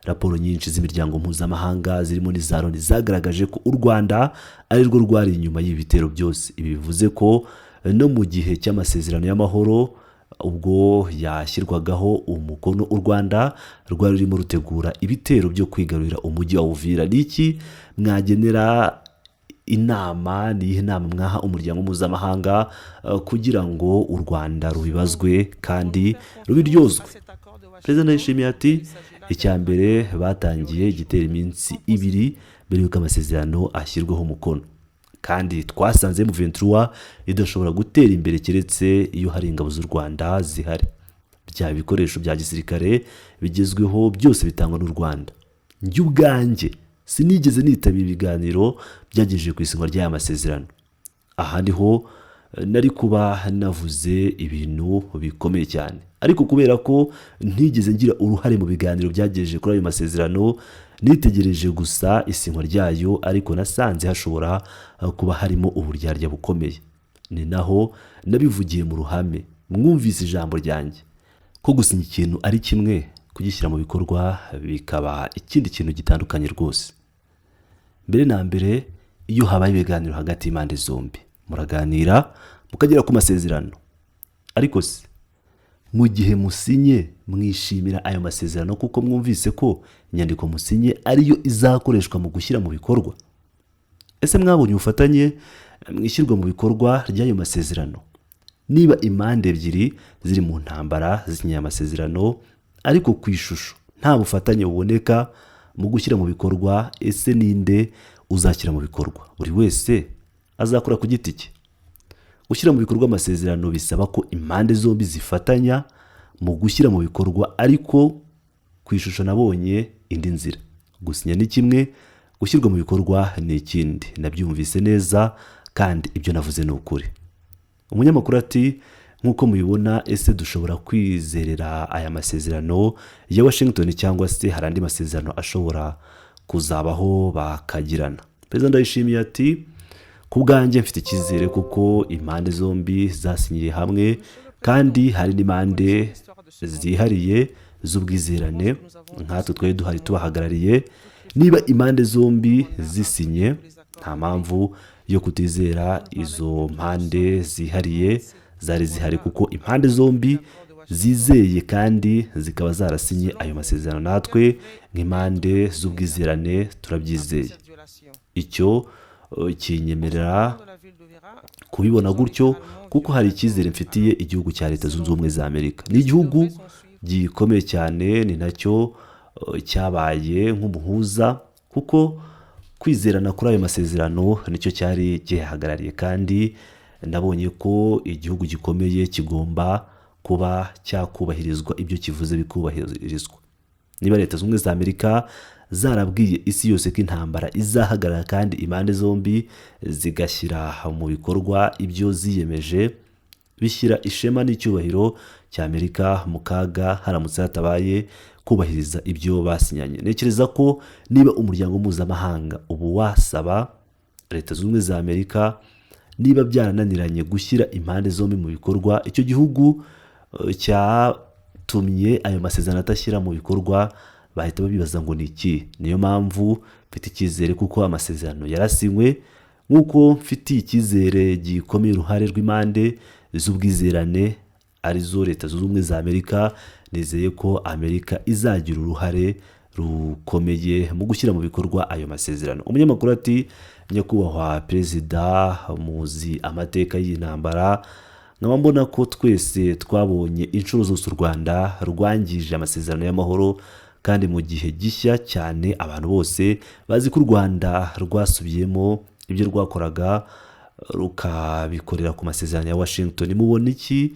Raporo nyinshi z'imiryango mpuzamahanga zirimo n'iza Loni zagaragaje ko u Rwanda ari rwo rwari inyuma y'ibi bitero byose. Ibi bivuze ko no mu gihe cy'amasezerano y'amahoro, ubwo yashyirwagaho umukono, u Rwanda rwari rurimo rutegura ibitero byo kwigarurira umujyi wa Uvira. Ni iki mwagenera inama, ni iyihe nama mwaha umuryango mpuzamahanga kugira ngo u Rwanda rubibazwe kandi rubiryozwe?" Perezida Ndayishimiye ati: "Icya mbere, batangiye igitera iminsi 2 mbere y'uko amasezerano ashyirwaho umukono, kandi twasanze M23 idashobora gutera imbere keretse iyo hari ingabo z'u Rwanda zihari. Bya bikoresho bya gisirikare bigezweho byose bitangwa n'u Rwanda. Njye ubwanjye Sinigeze nitabira ibiganiro byagejeje ku isinywa ry'aya masezerano. Aha niho nari kuba navuze ibintu bikomeye cyane, ariko kubera ko ntigeze ngira uruhare mu biganiro byagejeje kuri ayo masezerano, nitegereje gusa isinywa ryayo, ariko nasanze hashobora kuba harimo uburyarya bukomeye. Ni naho nabivugiye mu ruhame, mwumvise ijambo ryanjye ko gusinya ikintu ari kimwe, kugishyira mu bikorwa bikaba ikindi kintu gitandukanye rwose. Mbere na mbere, iyo habaye ibiganiro hagati y'impande zombi, muraganira mukagera ku masezerano. Ariko se mu gihe musinye, mwishimira ayo masezerano kuko mwumvise ko inyandiko musinye ariyo izakoreshwa mu gushyira mu bikorwa? Ese mwabonye ubufatanye mu ishyirwa mu bikorwa ry'ayo masezerano? Niba impande ebyiri ziri mu ntambara zisinyiye amasezerano, ariko ku ishusho nta bufatanye buboneka mu gushyira mu bikorwa, ese ninde uzashyira mu bikorwa? Buri wese azakora ku giti cye. Gushyira mu bikorwa amasezerano bisaba ko impande zombi zifatanya mu gushyira mu bikorwa, ariko ku ishusho nabonye indi nzira. Gusinya ni kimwe, gushyirwa mu bikorwa ni ikindi. Nabyumvise neza kandi ibyo navuze ni ukuri. Umunyamakuru ati: "Nk'uko mubibona, ese dushobora kwizerera aya masezerano ya Washington, cyangwa se hari andi masezerano ashobora kuzabaho bakagirana?" Perezida Ndayishimiye ati: "Ku bwanjye mfite icyizere kuko impande zombi zasinyiye hamwe, kandi hari n'impande zihariye z'ubwizerane nkatwe twari duhari tubahagarariye. Niba impande zombi zisinye, nta mpamvu yo kutizera izo mpande zihariye zari zihari, kuko impande zombi zizeye kandi zikaba zarasinye ayo masezerano, natwe nk'impande z'ubwizerane turabyizeye. Icyo kinyemerera kubibona gutyo kuko hari icyizere mfitiye igihugu cya Leta Zunze Ubumwe za Amerika. Ni igihugu gikomeye cyane, ni nacyo cyabaye nk'umuhuza, kuko kwizerana kuri ayo masezerano nicyo cyari gihagarariye, kandi nabonye ko igihugu gikomeye kigomba kuba cyakubahirizwa, ibyo kivuze bikubahirizwa. Niba Leta Zunze Ubumwe za Amerika zarabwiye isi yose ko intambara izahagarara, kandi impande zombi zigashyira mu bikorwa ibyo ziyemeje, bishyira ishema n'icyubahiro cya Amerika mu kaga haramutse hatabaye kubahiriza ibyo basinyanye. Ntekereza ko niba umuryango mpuzamahanga ubu wasaba Leta Zunze Ubumwe za Amerika, niba byarananiranye gushyira impande zombi mu bikorwa, icyo gihugu cyatumye ayo masezerano atashyira mu bikorwa, bahita babibaza ngo ni iki? Niyo mpamvu mfite icyizere kuko amasezerano yarasinywe. Nk'uko mfitiye icyizere gikomeye uruhare rw'impande z'ubwizerane, arizo Leta Zunze Ubumwe za Amerika, nizeye ko Amerika izagira uruhare rukomeye mu gushyira mu bikorwa ayo masezerano." Umunyamakuru ati: "Nyakubahwa Perezida, muzi amateka y'intambara, nkaba mbona ko twese twabonye inshuro zose u Rwanda rwangije amasezerano y'amahoro, kandi mu gihe gishya cyane abantu bose bazi ko u Rwanda rwasubiyemo ibyo rwakoraga, rukabikorera ku masezerano ya Washington. Mubona iki?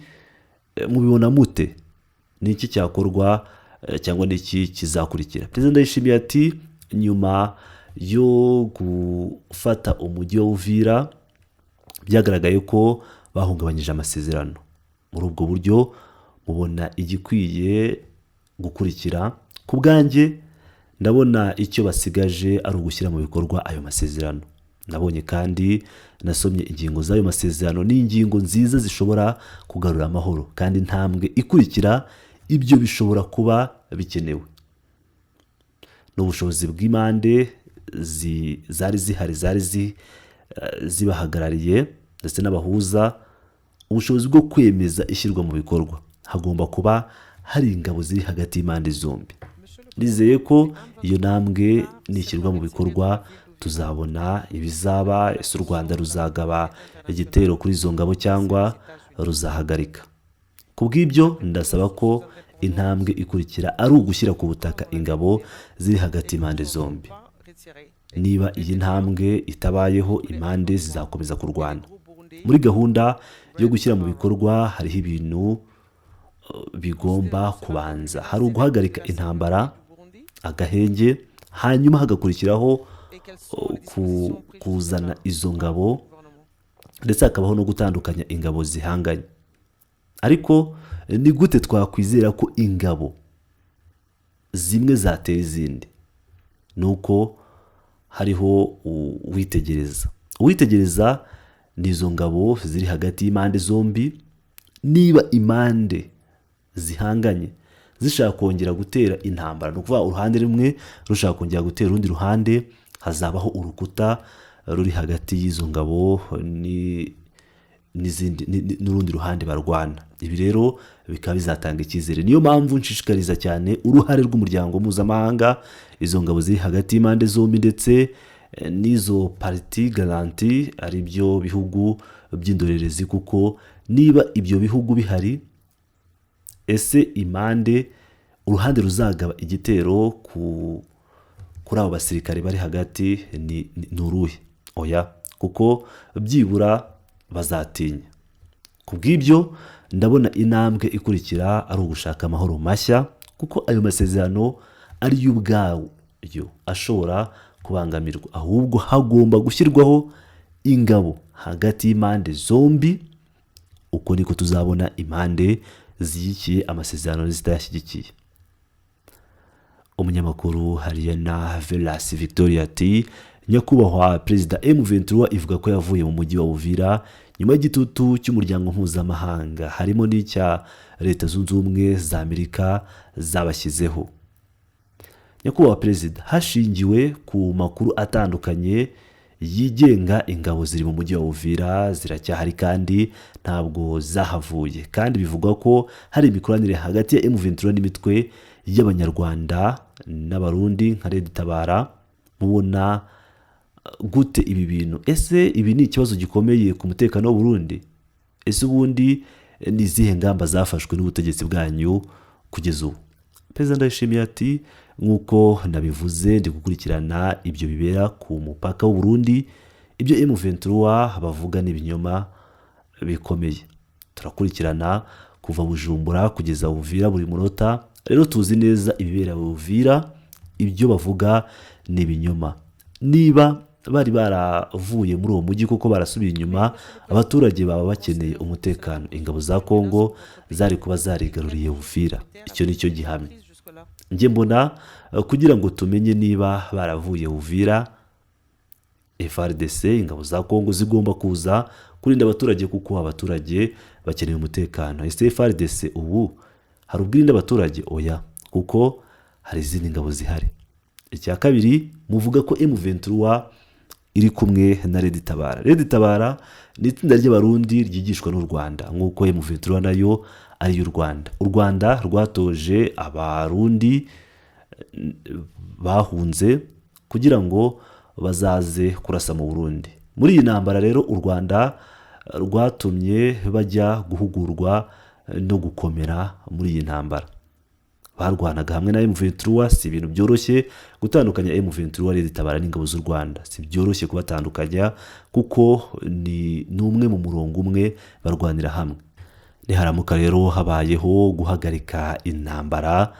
Mubibona mute? Ni iki cyakorwa cyangwa ni iki kizakurikira?" Perezida Ndayishimiye ati: "Nyuma yo gufata umujyi wa Uvira, byagaragaye ko bahungabanyije amasezerano. Muri ubwo buryo mubona igikwiye gukurikira? Ku bwanjye ndabona icyo basigaje ari ugushyira mu bikorwa ayo masezerano. Nabonye kandi nasomye ingingo z'ayo masezerano, ni ingingo nziza zishobora kugarura amahoro, kandi intambwe ikurikira ibyo bishobora kuba bikenewe n'ubushobozi bw'impande zari zihari, zari zibahagarariye ndetse n'abahuza, ubushobozi bwo kwemeza ishyirwa mu bikorwa. Hagomba kuba hari ingabo ziri hagati y'impande zombi. Nizeye ko iyo ntambwe nishyirwa mu bikorwa tuzabona ibizaba. Ese u Rwanda ruzagaba igitero kuri izo ngabo cyangwa ruzahagarika? Ku bw'ibyo ndasaba ko intambwe ikurikira ari ugushyira ku butaka ingabo ziri hagati y'impande zombi. Niba iyi ntambwe itabayeho, impande zizakomeza kurwana. Muri gahunda yo gushyira mu bikorwa hariho ibintu bigomba kubanza. Hari uguhagarika intambara, agahenge, Hanyuma hagakurikiraho Et quelles sont les dispositions prises kuzana jusque-là izo par ngabo, le gouvernement? Ndetse hakabaho no gutandukanya ingabo zihanganye. Ariko ni gute twakwizera ko ingabo zimwe zatera izindi? Ni uko hariho uwitegereza. Uwitegereza ni izo ngabo ziri hagati y'impande zombi. Niba impande zihanganye zishaka kongera gutera intambara, ni ukuvuga uruhande rumwe rushaka kongera gutera urundi ruhande, hazabaho urukuta ruri hagati y'izo ngabo n'izindi n'urundi ruhande barwana. Ibi rero bikaba bizatanga icyizere. Niyo mpamvu nshishikariza cyane uruhare rw'umuryango mpuzamahanga, izo ngabo ziri hagati y'impande zombi, ndetse n'izo parties garantes, ari byo bihugu by'indorerezi, kuko niba ibyo bihugu bihari, ese impande, uruhande ruzagaba igitero kuri abo basirikare bari hagati ni uruhe? Oya, kuko byibura bazatinya. Ku bw'ibyo, ndabona intambwe ikurikira ari ugushaka amahoro mashya, kuko ayo masezerano ariyo ubwayo ashobora kubangamirwa. Ahubwo hagomba gushyirwaho ingabo hagati y'impande zombi. Uko niko tuzabona impande zishyigikiye amasezerano n'izitayashyigikiye. Umunyamakuru Hariyana Velas Victoria ati: "Nyakubahwa Perezida, M23 ivuga ko yavuye mu mujyi wa Uvira nyuma y'igitutu cy'umuryango mpuzamahanga, harimo n'icya Leta Zunze Ubumwe za Amerika zabashyizeho. Nyakubahwa Perezida, hashingiwe ku makuru atandukanye yigenga, ingabo ziri mu mujyi wa Uvira ziracyahari kandi ntabwo zahavuye. Kandi bivugwa ko hari imikoranire hagati ya M23 n'imitwe y'Abanyarwanda n'Abarundi nka Red Tabara. Mubona gute ibi bintu? Ese ibi ni ikibazo gikomeye ku mutekano w'u Burundi? Ese ubundi ni izihe ngamba zafashwe n'ubutegetsi bwanyu kugeza ubu?" Perezida Ndayishimiye ati: "Nk'uko nabivuze, ndi gukurikirana ibyo bibera ku mupaka w'u Burundi. Ibyo M23 bavuga ni ibinyoma bikomeye. Turakurikirana kuva Bujumbura kugeza Uvira buri munota. Rero tuzi neza ibibera Uvira. Ibyo bavuga ni ibinyoma. Niba bari baravuye muri uwo mujyi kuko barasubiye inyuma, abaturage baba bakeneye umutekano, ingabo za Kongo zari kuba zarigaruriye Uvira. Icyo ni cyo gihamya. Njye mbona kugira ngo tumenye niba baravuye Uvira, FARDC, ingabo za Kongo, zigomba kuza kurinda abaturage, kuko abaturage bakeneye umutekano. Ese FARDC ubu hari ubwirinda abaturage? Oya, kuko hari izindi ngabo zihari. Icya kabiri, muvuga ko M23 iri kumwe na Red Tabara. Red Tabara ni itsinda ry'Abarundi ryigishwa n'u Rwanda, nk'uko M23 nayo ari iy'u Rwanda. U Rwanda rwatoje Abarundi bahunze kugira ngo bazaze kurasa mu Burundi muri iyi ntambara. Rero u Rwanda rwatumye bajya guhugurwa no gukomera muri iyi ntambara. Barwanaga hamwe na M23. Si ibintu byoroshye gutandukanya M23, Red Tabara n'ingabo z'u Rwanda. Si byoroshye kubatandukanya, kuko ni n'umwe mu murongo umwe, barwanira hamwe. Niharamuka rero habayeho guhagarika intambara,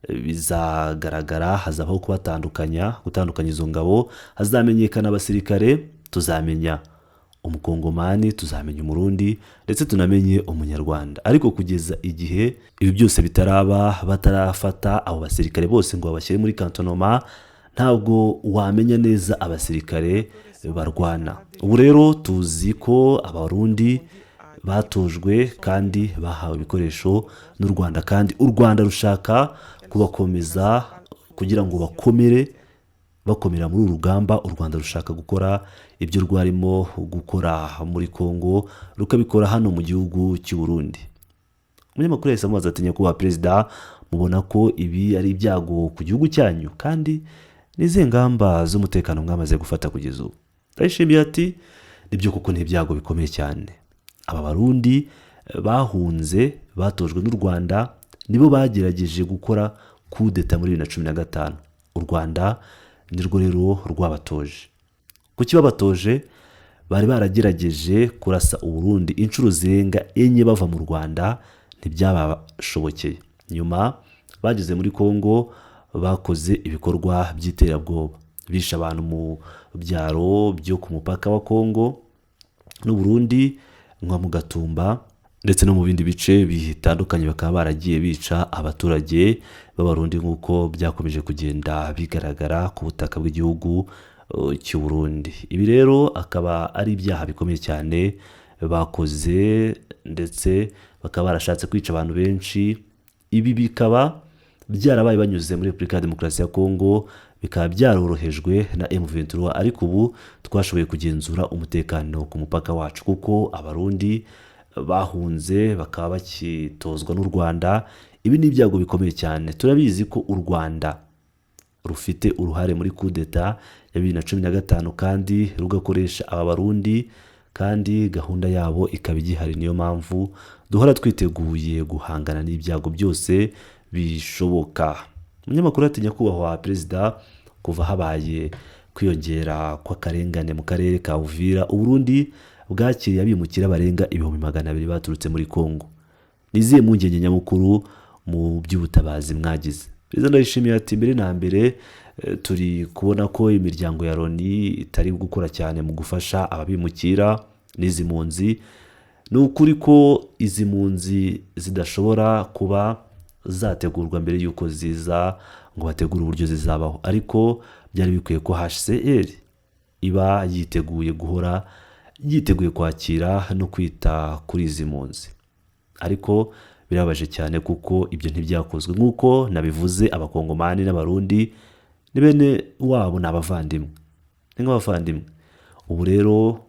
bizagaragara, hazabaho kubatandukanya, gutandukanya izo ngabo. Hazamenyekana abasirikare, tuzamenya Umukongomani, tuzamenya Umurundi, ndetse tunamenye Umunyarwanda. Ariko kugeza igihe ibi byose bitaraba, batarafata abo basirikare bose ngo babashyire muri cantonnement, ntabwo wamenya neza abasirikare barwana. Ubu rero tuzi ko Abarundi batojwe kandi bahawe ibikoresho n'u Rwanda, kandi u Rwanda rushaka kubakomeza kugira ngo bakomere, bakomera muri uru rugamba. U Rwanda rushaka gukora ibyo rwarimo gukora muri Congo, rukabikora hano mu gihugu cy'u Burundi." Umunyamakuru yahise amubaza ati: "Nyakubahwa Perezida, mubona ko ibi ari ibyago ku gihugu cyanyu? Kandi ni izihe ngamba z'umutekano mwamaze gufata kugeza ubu?" Ndayishimiye ati: "Nibyo koko, ni ibyago bikomeye cyane. Aba Barundi bahunze batojwe n'u Rwanda nibo bagerageje gukora kudeta muri 2015. U Rwanda nirwo rero rwabatoje. Kuki babatoje? Bari baragerageje kurasa Uburundi inshuro zirenga enye bava mu Rwanda, ntibyabashobokeye. Nyuma bageze muri Congo. Bakoze ibikorwa by'iterabwoba, bishe abantu mu byaro byo ku mupaka wa Kongo n'u Burundi, nko mu Gatumba ndetse no mu bindi bice bitandukanye, bakaba baragiye bica abaturage b'Abarundi nk'uko byakomeje kugenda bigaragara ku butaka bw'igihugu cy'u Burundi. Ibi rero akaba ari ibyaha bikomeye cyane bakoze, ndetse bakaba barashatse kwica abantu benshi. Ibi bikaba byarabaye banyuze muri Repubulika ya Demokarasi ya Kongo, bikaba byarorohejwe na M23, ariko ubu twashoboye kugenzura umutekano ku mupaka wacu, kuko Abarundi bahunze bakaba bakitozwa n'u Rwanda. Ibi ni ibyago bikomeye cyane. Turabizi ko u Rwanda rufite uruhare muri kudeta ya 2015 kandi rugakoresha aba Barundi, kandi gahunda yabo ikaba igihari. Niyo mpamvu duhora twiteguye guhangana n'ibyago byose bishoboka. Umunyamakuru ati: "Nyakubahwa Perezida, kuva habaye kwiyongera kw'akarengane mu karere ka Uvira, Uburundi bwakiriye abimukira barenga 200,000 baturutse muri Kongo. Ni izihe mpungenge nyamukuru mu by'ubutabazi mwagize?" Perezida Ndayishimiye ati: "Mbere na mbere, turi kubona ko imiryango ya Loni itari gukora cyane mu gufasha ababimukira n'izi mpunzi. Ni ukuri ko izi mpunzi zidashobora kuba zategurwa mbere y'uko ziza ngo bategure uburyo zizabaho, ariko byari bikwiye ko HCR iba yiteguye, guhora yiteguye kwakira no kwita kuri izi mpunzi, ariko birababaje cyane kuko ibyo ntibyakozwe. Nk'uko nabivuze, Abakongomani n'Abarundi ni bene wabo, ni abavandimwe, ni nk'abavandimwe. Ubu rero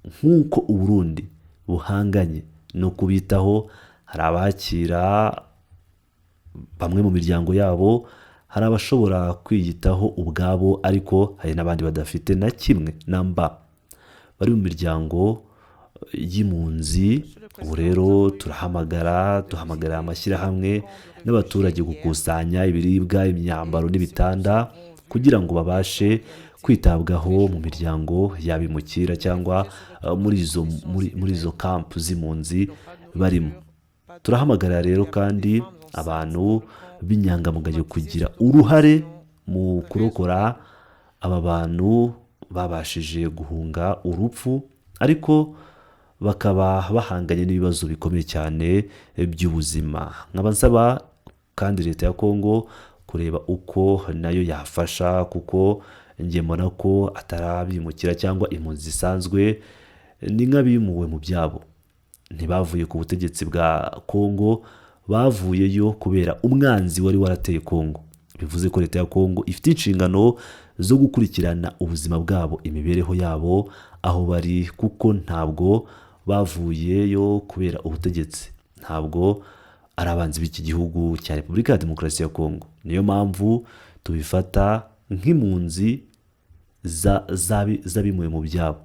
nk'uko Uburundi buhanganye no kubitaho, hari abakira bamwe mu miryango yabo, hari abashobora kwiyitaho ubwabo, ariko hari n'abandi badafite na kimwe na mba, bari mu miryango y'impunzi. Ubu rero turahamagara, duhamagarira amashyirahamwe n'abaturage gukusanya ibiribwa, imyambaro n'ibitanda kugira ngo babashe kwitabwaho mu miryango y'abimukira cyangwa muri izo kampu z'impunzi barimo. Turahamagarira rero kandi abantu b'inyangamugayo kugira uruhare mu kurokora aba bantu babashije guhunga urupfu, ariko bakaba bahanganye n'ibibazo bikomeye cyane by'ubuzima. Nkaba nsaba kandi leta ya Kongo kureba uko nayo yafasha, kuko njye mbona ko atari abimukira cyangwa impunzi zisanzwe, ni nk'abimuwe mu byabo. Ntibavuye ku butegetsi bwa Kongo, bavuyeyo kubera umwanzi wari warateye Kongo. Bivuze ko leta ya Kongo ifite inshingano zo gukurikirana ubuzima bwabo, imibereho yabo aho bari, kuko ntabwo bavuyeyo kubera ubutegetsi, ntabwo ari abanzi b'iki gihugu cya Repubulika ya Demokarasi ya Kongo. Niyo mpamvu tubifata nk'impunzi z'abimuwe mu byabo.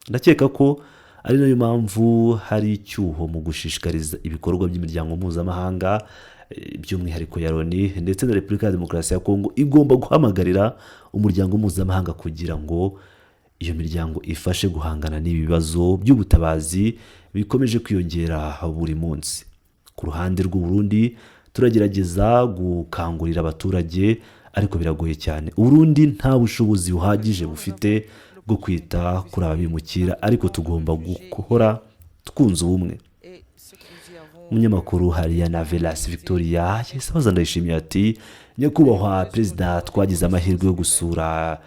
Ndakeka ko ari nayo mpamvu hari icyuho mu gushishikariza ibikorwa by'imiryango mpuzamahanga, by'umwihariko ya Loni ndetse na Repubulika ya Demokarasi ya Kongo igomba guhamagarira umuryango mpuzamahanga kugira ngo iyo miryango ifashe guhangana n'ibi bibazo by'ubutabazi bikomeje kwiyongera buri munsi. Ku ruhande rw'u Burundi turagerageza gukangurira abaturage, ariko biragoye cyane. Uburundi nta bushobozi buhagije bufite bwo kwita kuri aba bimukira, ariko tugomba guhora twunze ubumwe." Et ce que nous y avons Umunyamakuru Hariana Velas Victoria yahise abaza Ndayishimiye ati: "Nyakubahwa Perezida, twagize amahirwe yo gusura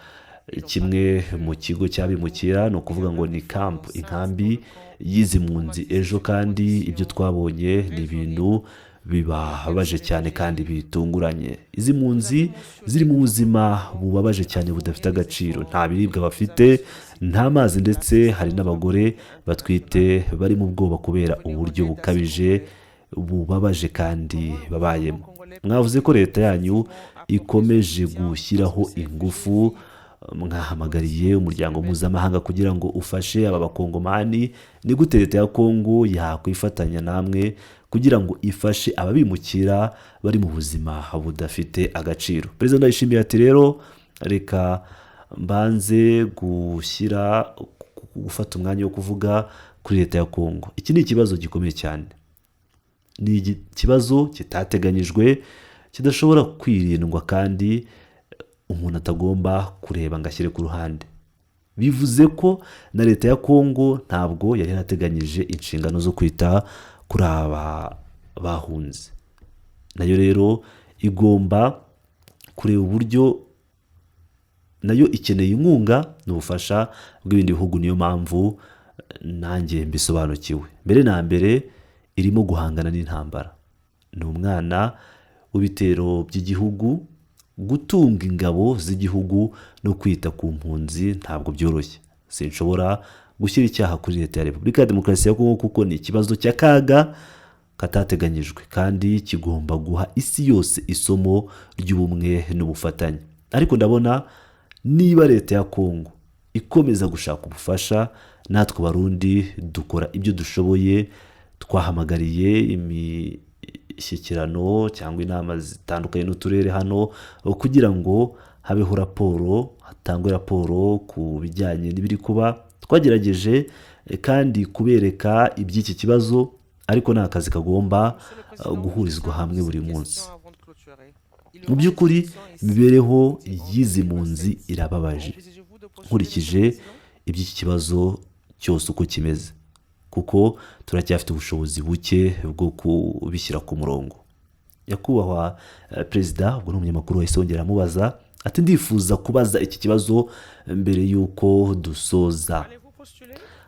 kimwe mu kigo cy'abimukira, ni ukuvuga ngo ni kampu, inkambi y'izi mpunzi ejo, kandi ibyo twabonye ni ibintu bibabaje cyane kandi bitunguranye. Izi mpunzi ziri mu buzima bubabaje cyane, budafite agaciro. Nta biribwa bafite, nta mazi, ndetse hari n'abagore batwite bari mu bwoba kubera uburyo bukabije bubabaje kandi babayemo. Mwavuze ko leta yanyu ikomeje gushyiraho ingufu, mwahamagariye umuryango mpuzamahanga kugira ngo ufashe aba Bakongomani. Ni gute leta ya Kongo yakwifatanya namwe kugira ngo ifashe ababimukira bari mu buzima budafite agaciro?" Perezida Ndayishimiye ati: "Rero reka mbanze gufata umwanya wo kuvuga kuri leta ya Kongo. Iki ni ikibazo gikomeye cyane, ni ikibazo kitateganyijwe." kidashobora kwirindwa kandi umuntu atagomba kureba ngo ashyire ku ruhande. Bivuze ko na leta ya Kongo ntabwo yari yarateganyije inshingano zo kwita kuri aba bahunze. Nayo rero igomba kureba uburyo nayo ikeneye inkunga n'ubufasha bw'ibindi bihugu. Niyo mpamvu nanjye mbisobanukiwe. Mbere na mbere irimo guhangana n'intambara, ni umwana w'ibitero by'igihugu. Gutunga ingabo z'igihugu no kwita ku mpunzi ntabwo byoroshye. Sinshobora gushyira icyaha kuri leta ya Repubulika ya Demokarasi ya Kongo kuko ni ikibazo cy'akaga katateganyijwe kandi kigomba guha isi yose isomo ry'ubumwe n'ubufatanye. Ariko ndabona niba leta ya Kongo ikomeza gushaka ubufasha, natwe Abarundi dukora ibyo dushoboye. Twahamagariye imishyikirano cyangwa inama zitandukanye n'uturere hano kugira ngo habeho raporo, hatangwe raporo ku bijyanye n'ibiri kuba. Twagerageje kandi kubereka iby'iki kibazo, ariko ni akazi kagomba guhurizwa hamwe buri munsi. Mu by'ukuri imibereho y'izi mpunzi irababaje nkurikije iby'iki kibazo cyose uko kimeze, kuko turacyafite ubushobozi buke bwo kubishyira ku murongo. Nyakubahwa Perezida, ubwo ni umunyamakuru wahise wongera amubaza ati: "Ndifuza kubaza iki kibazo mbere y'uko dusoza.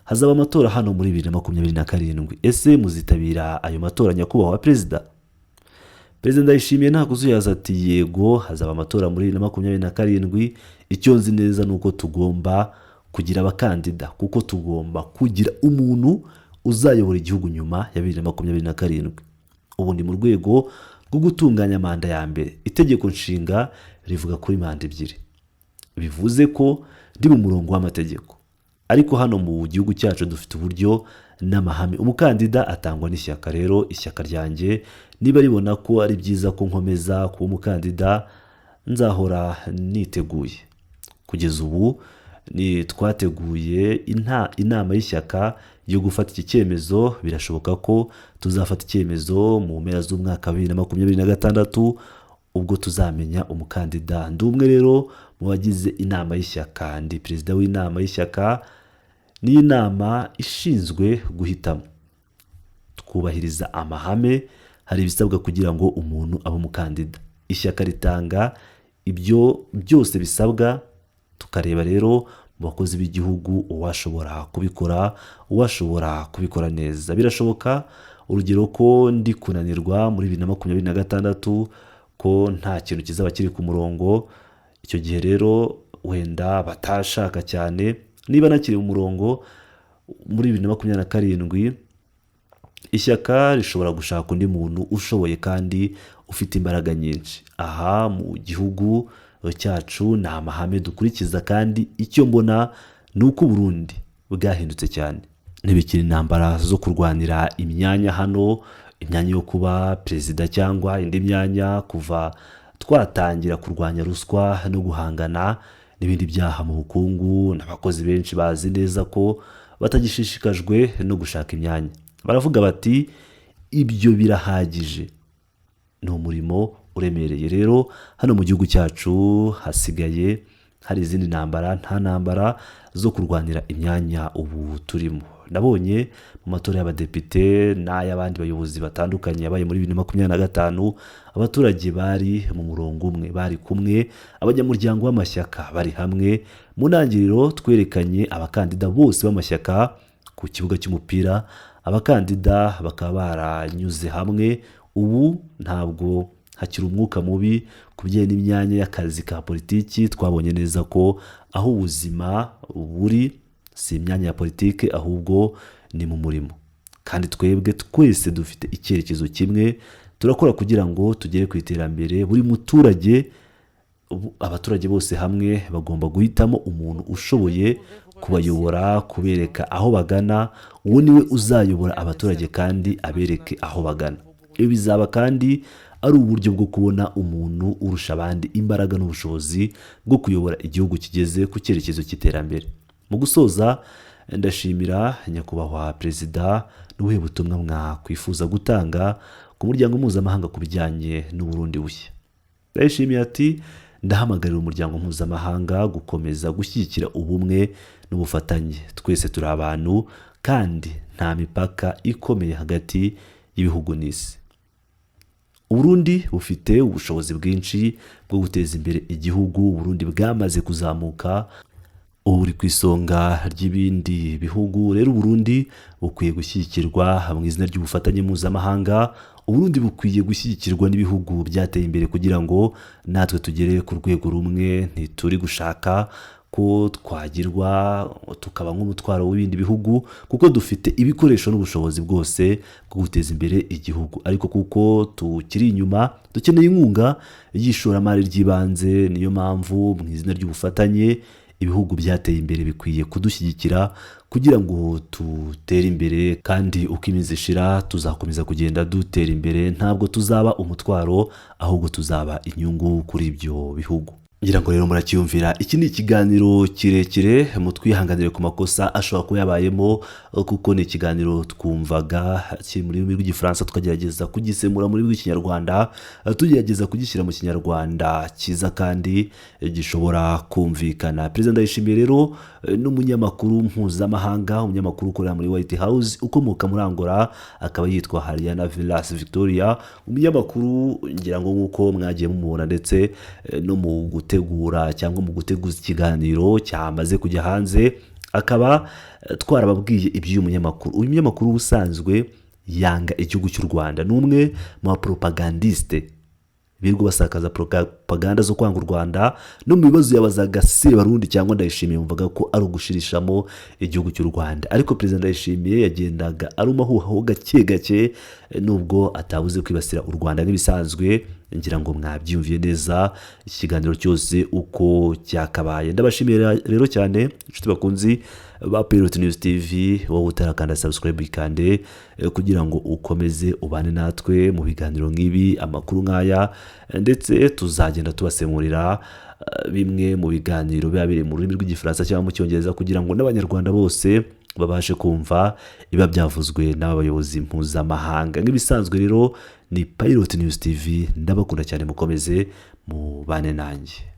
Hazaba amatora hano muri 2027. Ese muzitabira ayo matora, nyakubahwa Perezida?" Perezida Ndayishimiye nta kuzuyaza ati: "Yego, hazaba amatora muri 2027. Icyo nzi neza ni uko tugomba kugira abakandida, kuko tugomba kugira umuntu uzayobora igihugu nyuma ya 2027. Ubu ndi mu rwego rwo gutunganya manda ya mbere. Itegeko Nshinga rivuga kuri manda ebyiri, bivuze ko ndi mu murongo w'amategeko. Ariko hano mu gihugu cyacu dufite uburyo n'amahame. Umukandida atangwa n'ishyaka. Rero ishyaka ryanjye niba ribona ko ari byiza ko nkomeza kuba umukandida, nzahora niteguye. Kugeza ubu ni twateguye inama y'ishyaka yo gufata iki cyemezo. Birashoboka ko tuzafata icyemezo mu mpera z'umwaka wa 2026, ubwo tuzamenya umukandida. Ndi umwe rero mu bagize inama y'ishyaka, ndi perezida w'inama y'ishyaka. Ni inama ishinzwe guhitamo. Twubahiriza amahame. Hari ibisabwa kugira ngo umuntu abe umukandida. Ishyaka ritanga ibyo byose bisabwa, tukareba rero mu bakozi b'igihugu uwashobora kubikora, uwashobora kubikora neza. Birashoboka, urugero, ko ndi kunanirwa muri 2026, ko nta kintu kizaba kiri ku murongo. Icyo gihe rero wenda batashaka cyane. Niba nakiri mu murongo muri 2027, ishyaka rishobora gushaka undi muntu ushoboye kandi ufite imbaraga nyinshi. Aha mu gihugu cyacu ni amahame dukurikiza, kandi icyo mbona ni uko Burundi bwahindutse cyane. Ntibikiri intambara zo kurwanira imyanya hano, imyanya yo kuba perezida cyangwa indi myanya. Kuva twatangira kurwanya ruswa no guhangana n'ibindi byaha mu bukungu, n'abakozi benshi bazi neza ko batagishishikajwe no gushaka imyanya. Baravuga bati: 'Ibyo birahagije, ni umurimo uremereye.' Rero hano mu gihugu cyacu hasigaye hari izindi ntambara, nta ntambara zo kurwanira imyanya ubu turimo. Nabonye mu matora y'abadepite n'ay'abandi bayobozi batandukanye yabaye muri 2025, abaturage bari mu murongo umwe, bari kumwe, abanyamuryango b'amashyaka bari hamwe. Mu ntangiriro twerekanye abakandida bose b'amashyaka ku kibuga cy'umupira, abakandida bakaba baranyuze hamwe. Ubu ntabwo hakiri umwuka mubi ku bijyanye n'imyanya y'akazi ka politiki. Twabonye neza ko aho ubuzima buri si imyanya ya politiki, ahubwo ni mu murimo. Kandi twebwe twese dufite icyerekezo kimwe: turakora kugira ngo tugere ku iterambere buri muturage. Abaturage bose hamwe bagomba guhitamo umuntu ushoboye kubayobora, kubereka aho bagana. Uwo niwe uzayobora abaturage kandi abereke aho bagana. Ibi bizaba kandi ari uburyo bwo kubona umuntu urusha abandi imbaraga n'ubushobozi bwo kuyobora igihugu kigeze ku cyerekezo cy'iterambere. Mu gusoza, ndashimira nyakubahwa Perezida. N'ubuhe butumwa mwakwifuza gutanga ku muryango mpuzamahanga ku bijyanye n'Uburundi bushya?" Ndayishimiye ati: "Ndahamagarira umuryango mpuzamahanga gukomeza gushyigikira ubumwe n'ubufatanye. Twese turi abantu kandi nta mipaka ikomeye hagati y'ibihugu n'isi. Uburundi bufite ubushobozi bwinshi bwo guteza imbere igihugu. Uburundi bwamaze kuzamuka, ubu buri ku isonga ry'ibindi bihugu. Rero Uburundi bukwiye gushyigikirwa mu izina ry'ubufatanye mpuzamahanga. Uburundi bukwiye gushyigikirwa n'ibihugu byateye imbere kugira ngo natwe tugere ku rwego rumwe. Ntituri gushaka ko twagirwa tukaba nk'umutwaro w'ibindi bihugu, kuko dufite ibikoresho n'ubushobozi bwose bwo guteza imbere igihugu, ariko kuko tukiri inyuma dukeneye inkunga y'ishoramari ry'ibanze. Niyo mpamvu mu izina ry'ubufatanye ibihugu byateye imbere bikwiye kudushyigikira kugira ngo dutere imbere, kandi uko iminsi ishira tuzakomeza kugenda dutera imbere. Ntabwo tuzaba umutwaro, ahubwo tuzaba inyungu kuri ibyo bihugu." Ngira ngo rero muracyumvira. Iki ni ikiganiro kirekire, mutwihanganire ku makosa ashobora kuba yabayemo, kuko ni ikiganiro twumvaga kiri mu rurimi rw'Igifaransa, tukagerageza kugisemura mu rurimi rw'Ikinyarwanda, tugerageza kugishyira mu Kinyarwanda cyiza kandi gishobora kumvikana. Perezida Ndayishimiye rero n'umunyamakuru mpuzamahanga, umunyamakuru ukorera muri White House, ukomoka muri Angola, akaba yitwa Hariana Villas Victoria. Umunyamakuru ngira ngo nk'uko mwagiye mumubona ndetse no mu gutegura cyangwa mu guteguza ikiganiro cyamaze kujya hanze, akaba twarababwiye iby'uyu munyamakuru. Uyu munyamakuru ubusanzwe yanga igihugu cy'u Rwanda, ni umwe mu baporopagandiste birirwa basakaza propaganda zo kwanga u Rwanda. No mu bibazo yabazaga Sebarundi cyangwa Ndayishimiye, yumvaga ko ari ugushirishamo igihugu cy'u Rwanda, ariko Perezida Ndayishimiye yagendaga arumahuhaho gake gake, nubwo atabuze kwibasira u Rwanda nk'ibisanzwe. Ngira ngo mwabyiyumviye neza iki kiganiro cyose uko cyakabaye. Ndabashimiye rero cyane, inshuti bakunzi ba Pilot News TV. Wowe utarakanda subscribe, ikande kugira ngo ukomeze ubane natwe mu biganiro nk'ibi, amakuru nk'aya, ndetse tuzagenda tubasemurira bimwe mu biganiro biba biri mu rurimi rw'Igifaransa cyangwa mu Cyongereza, kugira ngo n'Abanyarwanda bose babashe kumva ibiba byavuzwe n'aba bayobozi mpuzamahanga. Nk'ibisanzwe rero ni Pilot News TV, ndabakunda cyane, mukomeze mubane nanjye.